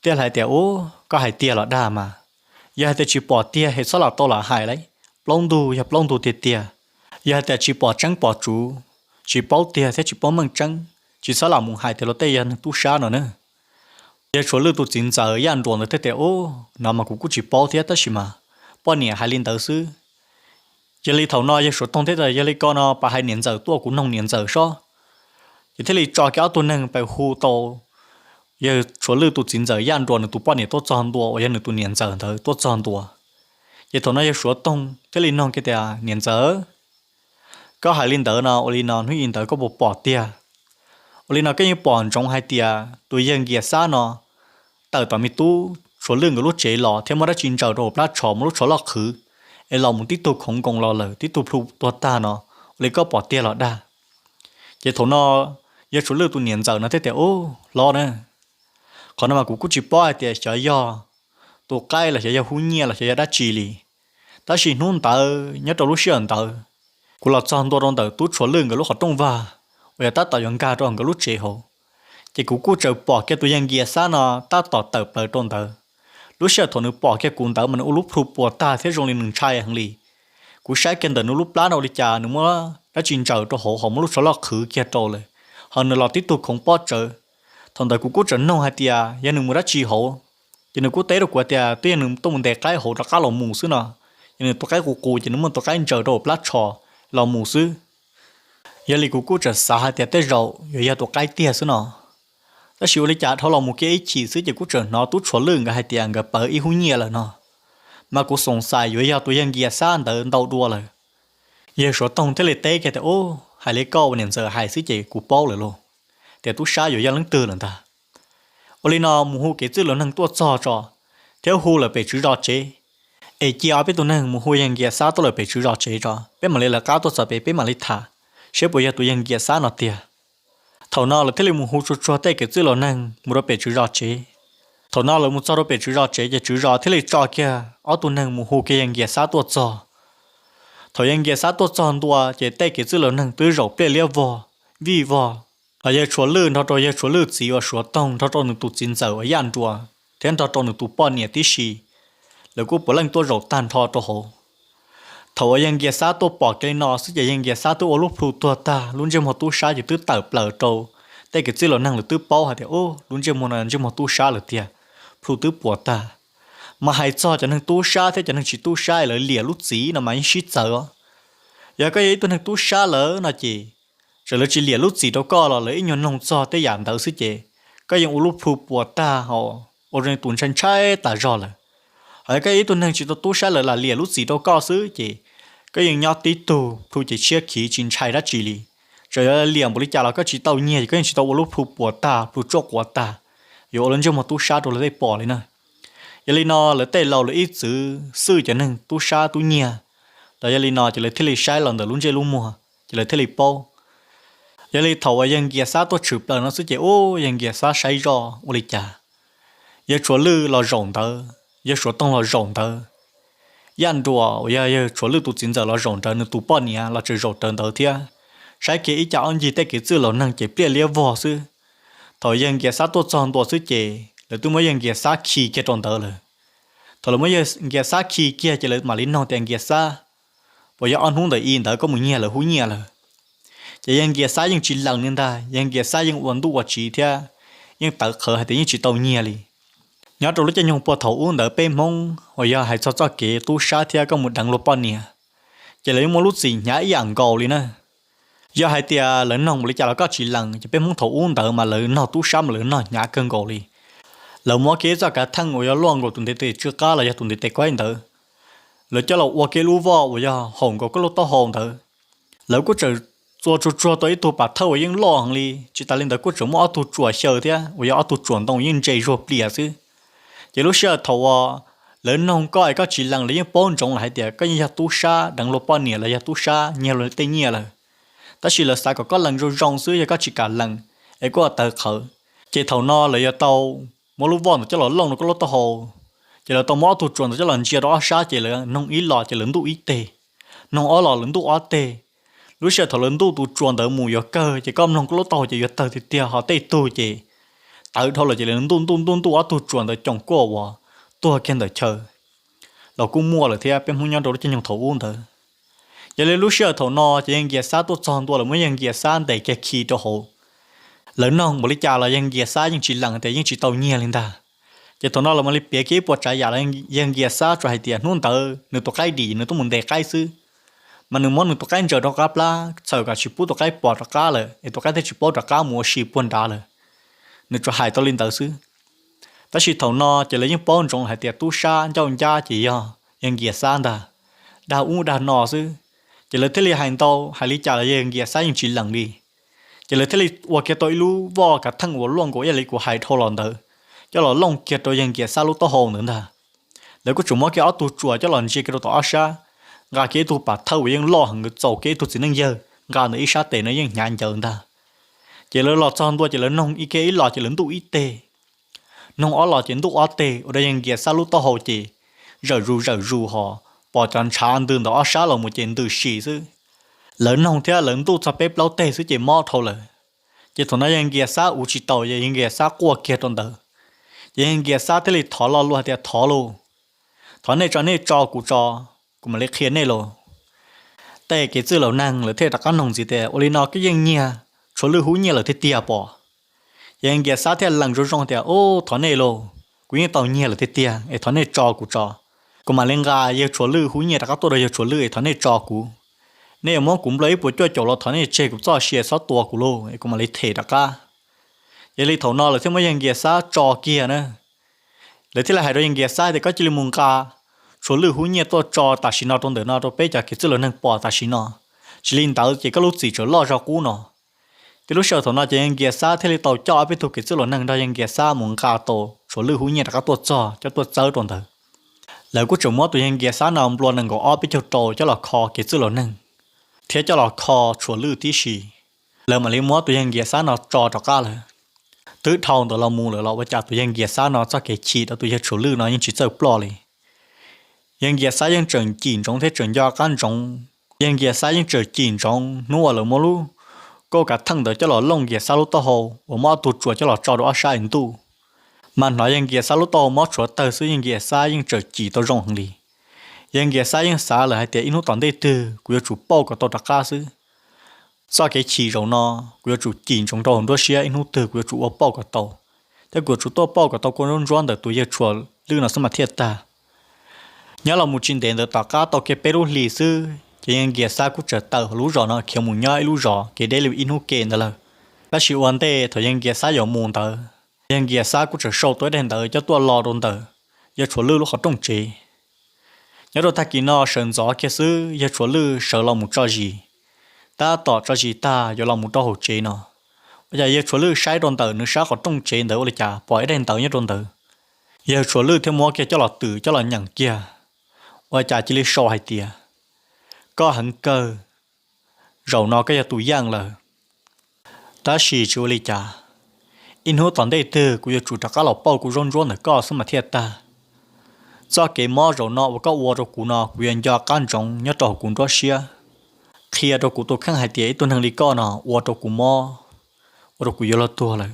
thiaj hais tias, Ub, koj hais tiag los dag mas. Yog hais tias tsis pom tiag es txhob lam tau lam hais lauj, plaub ntug yog plaub ntug tiag tiag. Yog hais tias tsis pom tseeb pom tsuv, tsis paub tiag thiab tsis paub meej tseeb, tsis txhob lam mus hais tias luag tej yog neeg tub sab no na. Yawg Tshuav Lwj tus txiv ntxawm Yaj Nruas ntawd thiaj tias, Ub, no mas kuv kuj tsis paub thiab tab sis mas poj niam hais li ntawd xwb. Yog li thaum no yawg Suav Toog thiaj tias, Yog li ko no pab hais niam ntxawm tuaj kuv noog niam ntxawm sob. Ces thiaj li tso kiag ob tug neeg pes hu tau yawg Tshuav Lwj tus txiv ntxawm Yaj Nruas nws tus poj niam tuaj txog ntua uas yog nws tus niam ntxawm ntawd tuaj txog ntua. Ces thaum no yawg Suav Toog thiaj li nug kiag tias, Niam ntxawm, koj hais li ntawd no, ua li no hnub i ntawd koj puas pom tiag? Ua li no koj yeej pom ntsoov hais tias tus yawg Nkias Xab no tawm tom me tub Tshuav Lwj nkawd lub tsev los thiab muab dab tsi ntsaws rau hauv plab tsho, muab lub tsho loj qhwv es los mus tib tug khoov nkoos los lawm, tib tug plhu tuag tag no, ua li koj pom tiag los dag? Ces thaum no yawg Tshuav Lwj tus niam ntxawm no thiaj tias, Ub, hlob na, qhov no mas kuv kuj tsis paub hais tias xyov yog tus qaib los xyov yog hub nyiaj los xyov yog dab tsi li. Tab sis hnub ntawd nyob rau lub sij hawm ntawd, kuv los txog ntua rau ntawm tub Tshuav Lwj nkawd lub qhov rooj vag uas yog tab tom yuav nkag rau nkawd lub tsev hauv, ces kuv kuj txawm pom kiag tus yawg Nkias Xab no tab tom tawm plaws rau ntawd. Lub sij hawm thaum nws pom kiag kuv ntawd mas nws ua lub plhu puas tag thiab zoo li nws ntshai heev li. Kuv saib kiag ntawm nws lub plab no ua li cas nws muab dab tsi ntsaws rau hauv, ho muab lub tsho loj qhwv kiag rau lawm, ho nws los tib tug khoov pob tsawv. Thaum ntawd kuv kuj txawm nug hais tias yog nws mus dab tsi hauv, ces nws kuj teb rau kuv tias twb yog nws tuaj mus ntes qaib hauv rov qab los mus xwb no. Yog nws tua qaib qus qus ces nws muaj tua qaib ntsaws rau hauv plab tsho los mus xwb. Yog li kuv kuj txawm xav hais tias tej zaum yuav yog tus qaib tiag xwb no. Tab sis ua li cas dhau los mus kiag ib chim xwb ces kuj txawm hnov tub Tshuav Lwj nkawd hais tias nkawd pawv ib hub nyiaj lawm no, mas kuv xoom xais yuav yog tus yawg Nkias Xab ntawd ntau dua lawm. Yawg Suav Toog thiaj li teb kiag tias, Ub, hais li koj ua niam ntxawm hais xwb ces kuv paub lawm lauj, tias tub sab yuav yog leej twg lawm ntag. Ua li no mus hu kev txwj laus neeg tuaj txog tso, thiab hu lawm pem tswv zos tsev, es cia ob peb tug neeg mus hu yawg Nkias Xab tuaj lawm pem tswv zos tsev tso, peb mam li lawv qab tuaj txog pem peb mam li tham, saib puas yog tus yawg Nkias Xab no tiag. Thaum no lawv thiaj li mus hu tsuag tsuag tej kev txwj laus neeg mus rau pem tswv zos tsev. Thaum no lawv mus txog rau pem tswv zos tsev ces tswv zos thiaj li tso kiag ob tug neeg mus hu kiag yawg Nkias Xab tuaj txog. Thaum yawg Nkias Xab tuaj txog ntua ces tej kev txwj laus neeg twb zaum pliaj liab vog, vij vog. Hos yawg Tshuav Lwj nrog rau yawg Tshuav Lwj txiv uas Suav Toog nrog rau nws tus txiv ntxawm uas Yaj Nruas thiab nrog rau nws tus poj niam tib si, lawv kuj puav leej tuaj zaum tag nrho rau hauv. Thaum uas yawg Nkias Xab tuaj pom kiag li no xwb ces yawg Nkias Xab twb ua lub plhu tuag tag, lub ntsej muag tub sab ces twb tawm plaws rau tej kev txwj laus neeg lawv twb paub hais tias, Ub, lub ntsej muag no ntsej muag tub sab lawm tiag, plhu twb puas tag. Mas hais txog cov neeg tub sab thiab cov neeg tsis tub sab lawv liam lub txim no mas yeej sib txawv os. Yog koj yog ib tug neeg tub sab lawm no ces, txawm lawv tsis liam lub txim rau koj los lawv ib nyuag noog txog tej yam ntawd xwb ces koj yeej ua lub plhu puas tag, ua zoo tus ntshai ntshai tas zog lawm. Hos yog koj yog ib tug neeg tsis tau tub sab lawv lam liam lub txim rau koj xwb ces koj yeej nyob tib tug plhu ces tshiab khiv tsis ntshai dab tsi li. Txawm yog liam npaum li cas los koj tsis tau nyiag ces koj yeej tsis tau ua lub plhu puas tag, plhu tsuaj quav tag, yuav ua lub ntsej muag tub sab rau lawv tej pom li na. Yog li no lawv tej laus lawv ib txwv xwj cov neeg tub sab tub nyiag, los yog li no ces lawv thiaj li saib los ntawm lub ntsej lub muag ces lawv thiaj li paub. Yog li thaum uas yawg Nkias Xab tuaj tshwm plaws no xwb ces ub, yawg Nkias Xab saib zoj ua li cas, yawg Tshuav Lwj los zaum ntawd, yawg Suav Toog los zaum ntawd, Yaj Nruas uas yog yawg Tshuav Lwj tus txiv ntxawm los zaum ntawd, nws tus poj niam los tseem zaum rawv ntawd thiab. Saib kiag ib cag ob ncig tej kev txwj laus neeg ces pliaj liab vog xwb. Thaum yawg Nkias Xab tuaj txog ntua xwb ces lawv twb muab yawg Nkias Xab khi kiag rau ntawd lawm. Thaum lawv muab yawg Nkias Xab khi kiag ces lawv mam li noog tias, Nkias Xab, puas yog ob hnub ntawm i ntawd koj mus nyiag lawv hub nyiaj lawm? Ces yawg Nkias Xab yeej tsis lees li ntag, yawg Nkias Xab yeej ua ntuj ua tsiv thiab yeej tawv qhawv hais tias yeej tsis tau nyiag li. Nyob rau lub caij nyoog puag thaum ub ntawd peb Hmoob uas yog hais txog txoj kev tub sab thiab koj mus deev luag poj niam, ces lawv yeej muaj lub txim hnyav ib yam nkaus li na. Yog hais tias lawv noog npaum li cas los koj tsis lees ces peb Hmoob thaum ub ntawd mas lawv nog tub sab mas lawv nog hnyav kawg nkaus li. Lawv muab kiag txoj kav theej uas yog luaj nkaus tus ntiv tes tsw qab los yog tus ntiv tes kaib ntawd, lawv coj los ua kiag lub voj uas yog haum nkaus koj lub taub hau ntawd. Lawv kuj txawm txua tsuag tsuag tau ib tug pas thawj uas yeej loj heev li, tsis tas li ntawd kuj tseem muaj ob tug tsuas xyaw thiab uas yog ob tug tsuas ntoo yeej ntse zuag plias xwb. Ces lub sij hawm thaum uas lawv noog koj es koj tsis lees, lawv yeej paub ntsoov lawm hais tias koj yeej yog tub sab deev luag poj niam los yog tub sab nyiag luag tej nyiaj lawm. Tab sis lawv xav kom koj lees zoo zoo xwb, yog koj tsis kam lees es koj ua tawv qhawv, ces thaum no lawv yuav tau muab lub voj ntawd coj los looj rau koj lub taub hau. Ces lawv tau muab ob tug tsuas ntawd coj los ntsia rau ob sab, ces lawv noog ib los ces lawv ntuj ib teg, noog ob los lawv ntuj ob teg. Lub sij hawm thaum lawv ntuj tus tsuas ntawd mus yuav kawg ces koj mloog koj lub taub hau ces yuav tawg tiag tiag, ho tej tug ces tawv dhau lawm ces lawv ntuj ntuj ntuj ntuj ob tug tsuas ntawd coom kuaj uas tuag kiag ntawm chaw los kuj muaj lawm thiab peb Hmoob nyob rau lub caij nyoog thaum ub ntawd. Yog li lub sij hawm thaum no ces yawg Nkias Xab tuaj txog ntua, lawv muab yawg Nkias Xab ntes kiag khi rau hauv. Lawv noog npaum li cas los yawg Nkias Xab yeej tsis lees tias yeej tsis tau nyiag li ntag. Ces thaum no lawv mam li piav kiag ib puas tsav yam los yawg Nkias Xab tsuas hais tias hnub ntawd nws tus qaib dim, nws tuaj mus ntes qaib xwb, mas nws muab nws tus qaib ntsaws rau qab plab txhawm kom tsis pub tus qaib pom rov qab lawm es tus qaib thiaj tsis paub rov qab mus ua si puag nrad lawm. Nws tsuas hais tau li ntawd xwb. Tab sis thaum no ces lawv yeej paub ntsoov hais tias tub sab ncauj ncab ces yog yawg Nkias Xab ntag, dag ub dag no xwb. Ces lawv thiaj li hais ntau hais li cas los yawg Nkias Xab yeej tsis lees li. Ces lawv thiaj li ua kiag tau ib lub voj kav theej uas luaj nkaus ib yam li kuv hais dhau los ntawd, coj los looj kiag rau yawg Nkias Xab lub taub hau ntawd ntag. Lawv kuj tseem muab kiag ob tug tsuas coj los ntsia kiag rau tom ob sab, nqa kiag ib tug pas thawj uas yeej loj heev txaus kiag ib tug txiv neej yawg nqa ntawm ib sab tes no yeej hnyav ncawv ntag. Ces lawv los txog ntua ces lawv noog ib kiag ib los ces lawv ntuj ib teg, noog ob los ces ntuj ob teg, ua rau yawg Nkias Xab lub taub hau ces zawm zus zawm zus hos pom cov ntshav ntws ntawm ob sab los mus ces ntws si xwb. Lawv noog thiab lawv ntuj txog peb plaub teg xwb ces mob dhau lawm. Ces thaum no yawg Nkias Xab uv tsis tau, yawg Nkias Xab quaj kiag rau ntawd. Ces yawg Nkias Xab thiaj li thov lo lus hais tias, Thov lauj, thov nej tso nej tso kuv tso, kuv mam li qhia nej lauj. Tej kev txwj laus neeg lawv thiaj rov qab noog ntxiv tias, Ua li no koj yeej nyiag Tshuav Lwj hub nyiaj lawm tiag tiag pob? Ces yawg Nkias Xab thiaj lees zoo zoo tias, Ub, thov nej lauj, kuv yeej tau nyiag lawm tiag tiag es thov nej tso kuv tso, kuv mam li nqa yawg Tshuav Lwj hub nyiaj rov qab tuaj rau yawg Tshuav Lwj es thov nej tso kuv. Nej yuav muab kuv nplua ib puas cuaj caum los thov nej tseg kuv txoj sia txhob tua kuv lauj es kuv mam li them rov qab. Ces li thaum no lawv thiaj muab yawg Nkias Xab tso kiag na. Lawv thiaj li hais rau yawg Nkias Xab tias, Koj cia li mus nqa Tshuav Lwj hub nyiaj tuaj tso tam sim no rau ntawm no rau peb cov kev txwj laus neeg pom tam sim no. Tsis li ntawd ces koj lub txim tseem loj zog qub no. Ces lub sij hawm thaum no ces yawg Nkias Xab thiaj li tau coj ob peb tug kev txwj laus neeg nrog yawg Nkias Xab mus nqa tau Tshuav Lwj hub nyiaj rov qab tuaj txog coj tuaj txawb rau ntawd. Lawv kuj tseem muab tus yawg Nkias Xab no nplua nees nkaum ob peb caug rau coj los kho kev txwj laus neeg thiab coj los kho Tshuav Lwj tib si. Lawv mam li muab tus yawg Nkias Xab no tso rov qab lawm. Twb dhau ntawd los mus lawm los ua cas tus yawg Nkias Xab no txoj kev chim rau tus yawg Tshuav Lwj no yeej tsis txawj ploj li. Yawg Nkias Xab yeej tseem cim ntsoov thiab tseem nco qab ntsoov. Yawg Nkias Xab yeej tseem cim ntsoov hnub uas lawv muab lub kauj kav theej ntawd coj los looj Nkias Xab lub taub hau uas muab ob tug tsuas coj los tso rau ob sab es ntuj. Mas hnov yawg Nkias Xab lub taub hau mob tshuav tawg xwb yawg Nkias Xab yeej tseem cim tau zoo heev li. Yawg Nkias Xab yeej xav lawm hais tias ib hnub tom ntej twg kuv yuav tsum pauj kom tau rov qab xwb. Txoj kev chim zaum no kuv yuav tsum cim ntsoov rau hauv nruab siab, ib hnub twg kuv yuav tsum ua pauj kom tau, thiab kuv yuav tsum tuaj pauj kom tau kua zaub ntsuab ntawm tus yawg Tshuav Lwj no xwb mas thiaj tag. Nyob los mus tsis ntev ntawd tom qab tau kiag peb lub hlis xwb ces yawg Nkias Xab kuj txawm tawm hauv lub zos no khiav mus nyob ib lub zos kev deb li ib hnub ke ntawd lawm. Tab sis ua ntej thaum yawg Nkias Xab yuav mus ntawd, yawg Nkias Xab kuj txawm sau tau ib daim ntawv coj tuaj lo rau ntawm yawg Tshuav Lwj lub qhov rooj tsev. Nyob rau tag kis no sawv ntxov kiag xwb yawg Tshuav Lwj sawv los mus tso zis, tab tom tso zis tag yuav los mus rau hauv tsev no, ua cas yawg Tshuav Lwj saib rau ntawm nws sab qhov rooj tsev ntawd ua li cas pom ib daim ntawv nyob rau ntawd. Yawg Tshuav Lwj thiaj muab kiag coj los twm coj los nyeem kiag, ua cas cia li sau hais tias, Koj heev kawg, zaum no koj yog tus yeej lawm. Tab sis tsis ua li cas, ib hnub tom ntej twg kuv yuav tsum rov qab los pauj kuv zaub ntsuab ntawm koj xwb mas thiaj tag. Txoj kev mob zaum no uas koj ua rau kuv no kuv yuav nco qab ntsoov nyob rau hauv kuv nruab siab, qhia rau kuv tus kheej hais tias ib tug neeg li koj no ua rau kuv mob, ua rau kuv yuav luag tuag lawm.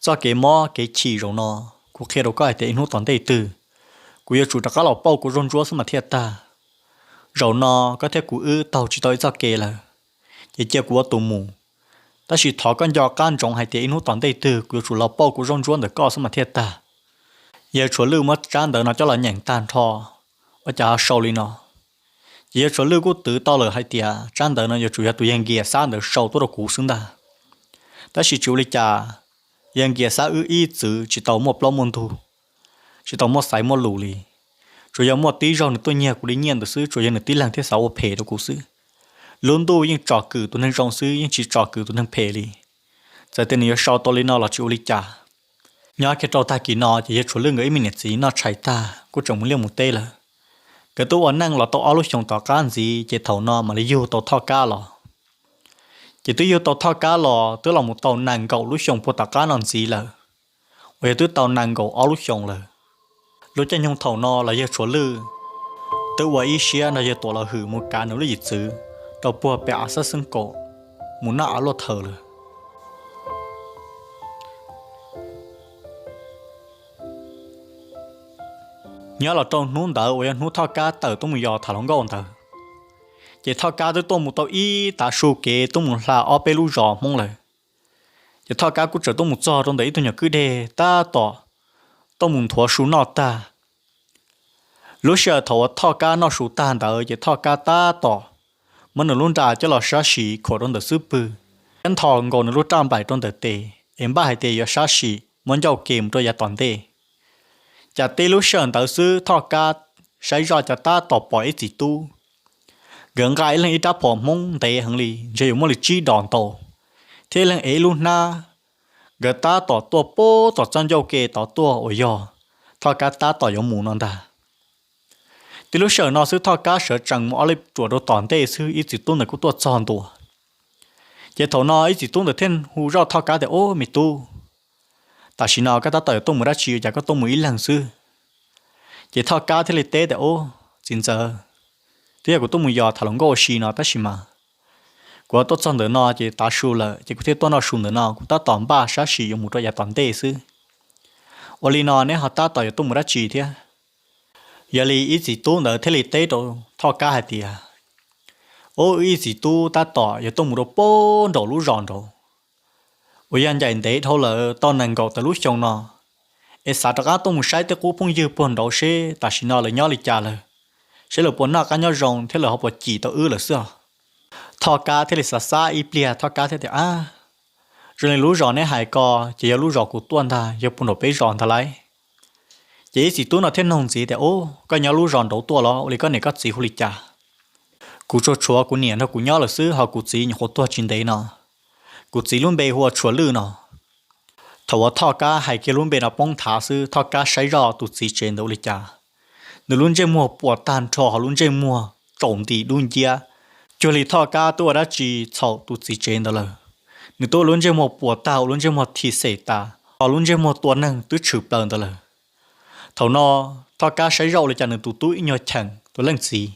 Txoj kev mob kev chim zaum no, kuv qhia rau koj hais tias ib hnub tom ntej twg kuv yuav tsum rov qab los pauj kuv zaub ntsuab xwb mas thiaj tag. Zaum no koj thiab kuv wb taug tsis tau ib txoj kev lawm, ces cia kuv ua tus mus. Tab sis thov koj nco qab ntsoov hais tias ib hnub tom ntej twg kuv yuav tsum los pauj kuv zaub ntsuab ntawm koj xwb mas thiaj tag. Yawg Tshuav Lwj muab tsab ntawv no coj los nyeem tag nrho, ua cas ho sau li no. Ces yawg Tshuav Lwj kuj twv tau lawm hais tias tsab ntawv no yuav tsum yog tus yawg Nkias Xab ntawd sau tuaj rau kuv xwb ntag. Tab sis tsis ua li cas, yawg Nkias Xab wb ib txwv tsis tau muaj plaub muaj ntug, tsis tau muaj xaiv muaj lus li. Tsuas yog muaj tib zaug nws tuaj nyiag kuv li nyiaj ntawd xwb, tsuas yog nws tib leeg thiaj xav ua phem rau kuv xwb. Lub ntuj yeej tsom kwm tus neeg zoo xwb, yeej tsis tsom kwm tus neeg phem li. Txawm tias nws yuav sau tau li no los tsis ua li cas. Nyob kiag rau tag kis no ces yawg Tshuav Lwj nkawd ib me niam txiv noj tshais tag kuj tseem mus liaj mus teb lawm. Nkawd twb ua neej los tau ob lub xyoos tom qab ntxiv ces thaum no mam li yug tau Thoj Kab los. Ces twb yug tau Thoj Kab los twb los mus tau nees nkaum lub xyoos puag tom qab no ntxiv lawm, uas yog twb tau nees nkaum ob lub xyoos lawm. Lub caij nyoog thaum no los yawg Tshuav Lwj twb ua ib siab nrog yawg Tuam Los Hwm mus kav nws lub yim txwv rau puag pem Av Xab Xeeb Kaum mus noj av luaj thawm lawm. Nyob los rau hnub ntawd uas yog hnub Thoj Kab tawm tuaj mus yos tham hluas nkauj ntawd, ces Thoj Kab twb tuaj mus tau ib tav su kev tuaj mus hla ob peb lub zos Hmoob lawm. Ces Thoj Kab kuj txawm tuaj mus txog rau ntawm ib tug nyuam kwj deg tab tom tuaj mus nthuav su noj tag. Lub sij hawm thaum uas Thoj Kab noj su tag ntawd ces Thoj Kab tab tom muab nws lub nra coj los sab sim khuam rau ntawm xub pwg, thiab nthos nkaus nws lub raj nplaim rau ntawm tes es npaj hais tias yuav sab sim muab ncauj ke mus rau yav tom ntej. Cas tib lub sij hawm ntawd xwb Thoj Kab saib zoj cas tab tom pom ib txiv tub. Nkawd nqa ib leeg ib rab phom Hmoob ntev heev li, ntshe yuav muaj li tsib dos ntau, thiab ib leeg ev ib lub hnab. Nkawd tab tom tuaj puag tom txoj ncauj ke tod tuaj uas yog Thoj Kab tab tom yuav mus no ntag. Tib lub sij hawm no xwb Thoj Kab sawv tsees mus ob lub ruam rau tom ntej xwb ib txiv tub ntawd kuj tuaj txog ntua. Ces thaum no ib txiv tub ntawd thiaj hu zoj Thoj Kab tias, Ub, me tub, tam sim no koj tab tom yuav tuaj mus dab tsi ua cas koj tuaj mus ib leeg xwb? Ces Thoj Kab thiaj li teb tias, Ub, txiv ntxawm, twb yog kuv tuaj mus yos tham hluas nkauj ua si no tab sis mas kuv tuaj txog ntawm no ces tav su lawm ces kuv thiaj tuaj noj su ntawm no, kuv tab tom npaj sab sim yuav mus rau yav tom ntej xwb. Ua li no neb ho tab tom yuav tuaj mus dab tsi thiab? Yog li ib txiv tub ntawd thiaj li teb rau Thoj Kab hais tias, Ub, wb ib txiv tub tab tom yuav tuaj mus rau puag nraum lub zos nraud uas yog ncaim ntev dhau lawm tau nees nkaum tawm lub xyoo no, es xav rov qab tuaj mus saib tej qub phooj ywg puag nraud seb tam sim no lawv nyob li cas lawm, seb lawv puas noj qab nyob zoo thiab lawv ho puas cim tau wb lawm xwb os. Thoj Kab thiaj li xav xav ib pliag Thoj Kab thiaj tias, Ab, zoo li lub zos neb hais ko ces yog lub zos kuv tuaj ntag, yog puag nraum peb zos ntag lauj. Ces ib txiv tub no thiaj nug ntxiv tias, Ub, koj nyob lub zos nraud tuaj los? Ua li koj niam koj txiv hu li cas? Kuv tsuas tshuav kuv niam nrog kuv nyob lawm xwb, ho kuv txiv nyuam qhuav tuag tsis ntev no. Kuv txiv lub npe hu ua Tshuav Lwj no. Thaum uas Thoj Kab hais kiag lub npe no poob nthav xwb Thoj Kab saib zoj tus txiv tsev ntawd ua li cas, nws lub ntsej muag puas tag nrho ho lub ntsej muag tsaus nti dub nciab, cuag li Thoj Kab twb ua dab tsi txhaum tus txiv tsev ntawd lawm. Nws twb ua lub ntsej muag puas tag, ua lub ntsej muag thim xem tas, ho lub ntsej muag tua neeg twb tshwm plaws ntawd lawm. Thaum no Thoj Kab saib zoj ua li cas nws tus tub ib nyuag cheem tus leej txiv.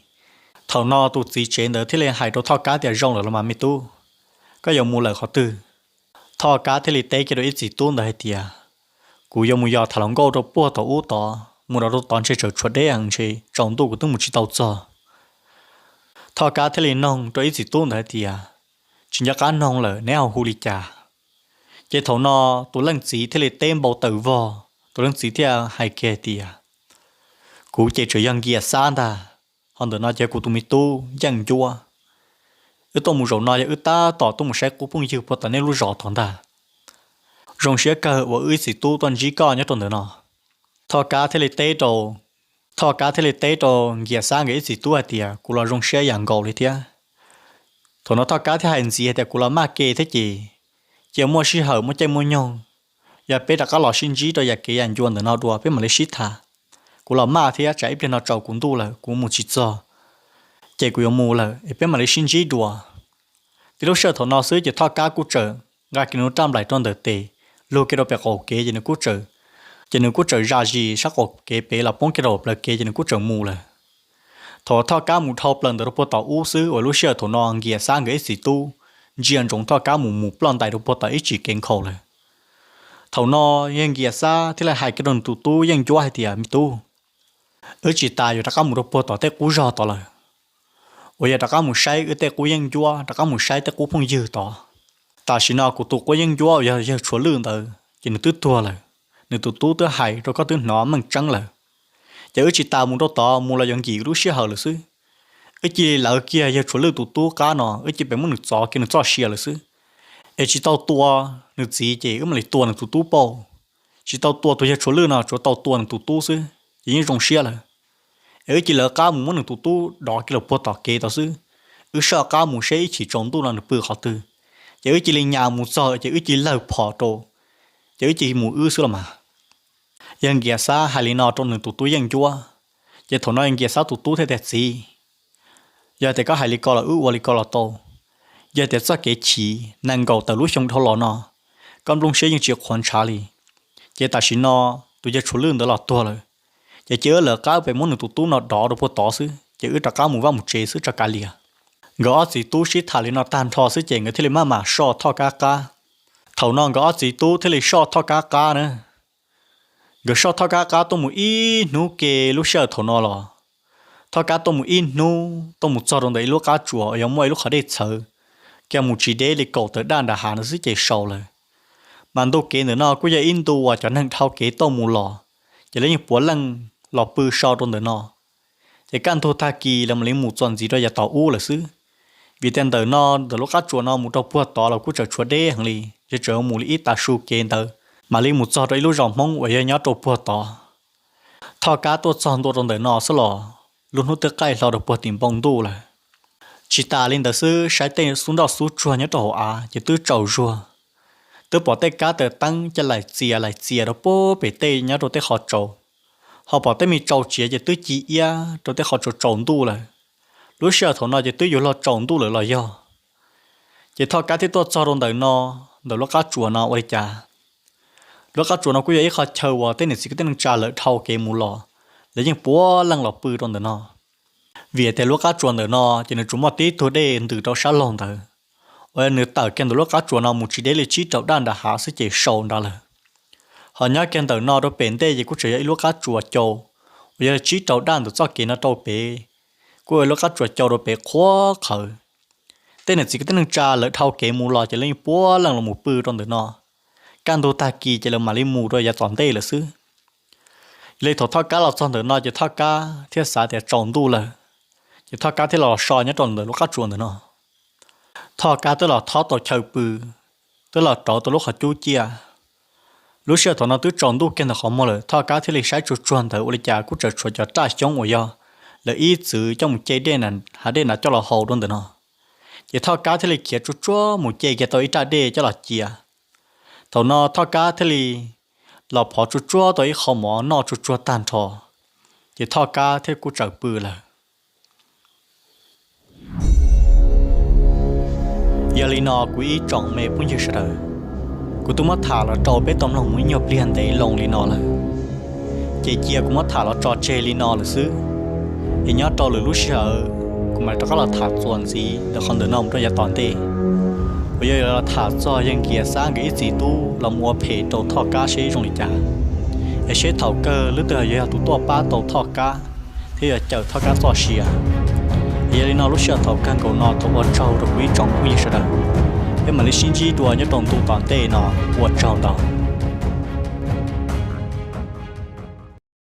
Thaum no tus txiv tsev ntawd thiaj li hais rau Thoj Kab tias, Zoo lawm los mas me tub, koj yuav mus lawm qhov twg? Thoj Kab thiaj li teb kiag rau ib txiv tub ntawd hais tias, Kuv yuav mus yos tham hluas nkauj rau puag tom ub tod, mus rau tod ntshe tseem tshuav deb, ntshe tsaus ntuj kuv twb mus tsis tau txog. Thoj Kab thiaj li noog rau ib txiv tub ntawd hais tias, Tsis nco qab noog lawm, neb ho hu li cas? Ces thaum no tus leej txiv thiaj li teb npau taws vog, tus leej txiv thiaj hais kiag tias, Kuv ces tseem yog Nkias Xab ntag, ho ntawm no ces yog kuv tus me tub Yeej Ncuab. Wb tuaj mus zaum no yog wb tab tom tuaj mus saib qub phooj ywg puag tom nej lub zos tod ntag. Zoo siab kawg uas wb ib txiv tub tuaj ntsib koj nyob rau ntawm no. Thoj Kab thiaj li teb rau, Thoj Kab thiaj li teb rau Nkias Xab nkawd ib txiv tub hais tias, Kuv los zoo siab yam nkaus li thiab. Thaum no Thoj Kab thiaj hais ntxiv hais tias, Kuv los maj ke thiab ces, cia muaj sij hawm muaj caij muaj nyoog, yog peb rov qab los sib ntsib rau yav kev yam ncua ntawm no dua peb mam li sib tham. Kuv los maj thiab tsam ib pliag no tsaus kuv ntuj lawm kuv mus tsis txog, ces kuv yuav mus lawm es peb mam li sib ntsib dua. Tib lub sij hawm thaum no xwb ces Thoj Kab kuj txawm nqa kiag nws raj nplaim rau ntawm tes, lug kiag rau pem qaum kev ces nws kuj txawm, ces nws kuj txawm zam zis sab qaum kev pem los poob kiag rau plawv kev ces nws kuj txawm mus lawm. Thaum Thoj Kab mus dhau plaws ntawd rau puag tom ub xwb uas lub sij hawm thaum no Nkias Xab nkawd ib txiv tub ntsia ntsoov Thoj Kab mus mus ploj ntais rau puag tom ib tsim kev nkhaus lawm. Thaum no yawg Nkias Xab thiaj li hais kiag rau nws tus tub Yeej Ncuab hais tias, Me tub, wb tsis tas yuav rov qab mus rau puag tom tej qub zog tod lawm, uas yog rov qab mus saib wb tej qub yeeb ncuab, rov qab mus saib tej qub phooj ywg tod. Tam sim no kuv tus qub yeeb ncuab uas yog yawg Tshuav Lwj ntawd ces nws twb tuag lawm, nws tus tub twb hais rau koj twb hnov meej tseeb lawm. Ces wb tsis tas mus rau tod mus los yuav nkim lub sij hawm lawm xwb. Wb cia li lawv kiag yawg Tshuav Lwj tus tub qab no, wb cia pem muab nws txov kiag nws txoj sia lawm xwb. Es tsis tau tua nws txiv ces wb mam li tua nws tus tub pauj. Tsis tau tua tus yawg Tshuav Lwj no, tsuav tau tua nws tus tub xwb ces yeej zoo siab lawm. Es wb cia li lawv qab mus muab nws tus tub dov kiag los puag tom kev tod xwb. Wb soj qab mus seb ib chim tsaus ntuj no nws pw qhov twg, ces wb cia li nyas mus txog ces wb cia li lawg phom rau, ces wb cia li mus wb xwb los mas. Yawg Nkias Xab hais li no rau nws tus tub Yeej Ncuab, ces thaum no Nkias Xab tus tub thiaj tias, Txiv, yog tias koj hais li ko los wb ua li ko los tau. Yog tias txoj kev chim nees nkaum tawm lub xyoo dhau los no, koj nplooj siab yeej tsis qhuav ntshav li, ces tam sim no tus yawg Tshuav Lwj ntawd los tuag lawm, ces cia wb lawv qab pem muab nws tus tub no dov rau puag tod xwb ces wb rov qab mus vaj mus tsev xwb tso kav liam. Nkawd ob txiv tub sib tham li no tag nrho xwb ces nkawd thiaj li maj mam soj Thoj Kab qab. Thaum no nkawd ob txiv tub thiaj li soj Thoj Kab qab na. Nkawd soj Thoj Kab qab tuaj mus ib hnub ke lub sij hawm thaum no los, Thoj Kab tuaj mus ib hnub tuaj mus txog rau ntawm ib lub qab tsuas uas yog muaj ib lub qhov dej txhawv, kiag mus tsis deb li kaum tawm daj nram hav ntawd xwb ces sau lawm. Mas ntu kev ntawm no kuj yog ib ntu uas cov neeg dhau kev tuaj mus los, ces lawv yeej puav leej los pw so rau ntawm no. Ces kaj ntug tag kis lawv mam li mus txuas ntxiv rau yav tom ub lawm xwb. Vim tias ntawm no ntawm lub qab tsuas no mus rau puag tod los kuj tseem tshuav deb heev li, ces tseem mus li ib tav su kev ntawd mam li mus txog rau ib lub zos Hmoob uas yog nyob rau puag tod. Thoj Kab tuaj txog ntua rau ntawm no xwb los lub hnub twb qaij hlo rau puag tim npoo ntuj lawm. Tsis tas li ntawd xwb, saib tej xub nroj xub tsuag nyob rau hauv av ces twb tsaus zuag, twb pom tej kab taws teeb coj laim txias laim txias rau puag pem tej nyob rau tej qhov tsaus, ho pom tej me tsau tsiav ces twb ci iab rau tej qhov tsaus tsaus ntuj lawm. Lub sij hawm thaum no ces twb yuav luag tsaus ntuj lawm los yog. Ces Thoj Kab thiaj tuaj txog rau ntawm no, ntawm lub qab tsuas no ua li cas? Lub qab tsuas no kuj yog ib qho chaw uas tej niam txiv kwv tij neej tsa lawv dhau kev mus los, lawv yeej puav leej los pw rau ntawm no. Vim tias lub qab tsuas ntawm no ces nws tsuas muaj tib tug dej ntws rau sab laug ntawd, uas yog nws tawm kiag ntawm lub qab tsuas no mus tsis deb li tsib rau daj nram hav xwb ces sau nrad lawm. Ho nyob kiag ntawm no rau pem ntej ces kuj tseem yog ib lub qab tsuas cau, uas yog tsib rau daj ntawm txoj kev no rau pem, kuj yog lub qab tsuas cau rau pem qhuav qhawv. Tej niam txiv kwv tij neej tsa lawv dhau kev mus los ces lawv yeej puav leej los mus pw rau ntawm no. Kaj ntug tag kis ces lawv mam li mus rau yav tom ntej lawm xwb. Yog li thaum Thoj Kab los txog ntawm no ces Thoj Kab thiaj xav tias tsaus ntuj lawm, ces Thoj Kab thiaj los so nyob rau ntawm lub qab tsuas ntawm no. Thoj Kab twb los thob tau chaw pw, twb los rauv tau lub qhov cub ciaj. Lub sij hawm thaum no twb tsaus ntuj kiag ntawm qhov muag lawm, Thoj Kab thiaj li saib tsuag tsuag ntawd ua li cas kuj tseem tshuav cov raj xyoob uas yog lawv ib txwm coj mus ce dej hav dej nrad coj los haus rau ntawm no. Ces Thoj Kab thiaj li khiav tsuag tsuag mus ce kiag tau ib raj dej coj los cia. Thaum no Thoj Kab thiaj li los phov tsuag tsuag tau ib qho mov noj tsuag tsuag tag nrho, ces Thoj Kab thiaj kuj tsaws pw lawm. Yog li no kuv ib tsoom me phooj ywg sawv daws, kuv twb muab tham los rau peb tau mloog mus ib nyuag pliag ntev loo li no lawm, ces cia kuv muab tham los tso tseg li no lawm xwb. Es nyob rau lwm lub sij hawm kuv mam rov qab los tham txuas ntxiv ntawm qhov ntawm no mus rau yav tom ntej, uas yog los tham txog yawg Nkias Xab nkawd ib txiv tub los mus ua phem rau Thoj Kab seb zoo li cas, es seb thaum kawg leej twg yuav yog tus tuaj pab tau Thoj Kab thiab yuav cawm Thoj Kab txoj sia. Es yog li no lub sij hawm thaum kawg nkaus no thov ua tsaug rau kuv ib tsoom phooj ywg sawv daws, peb mam li sib ntsib dua nyob rau ntu tom ntej no, ua tsaug ntau.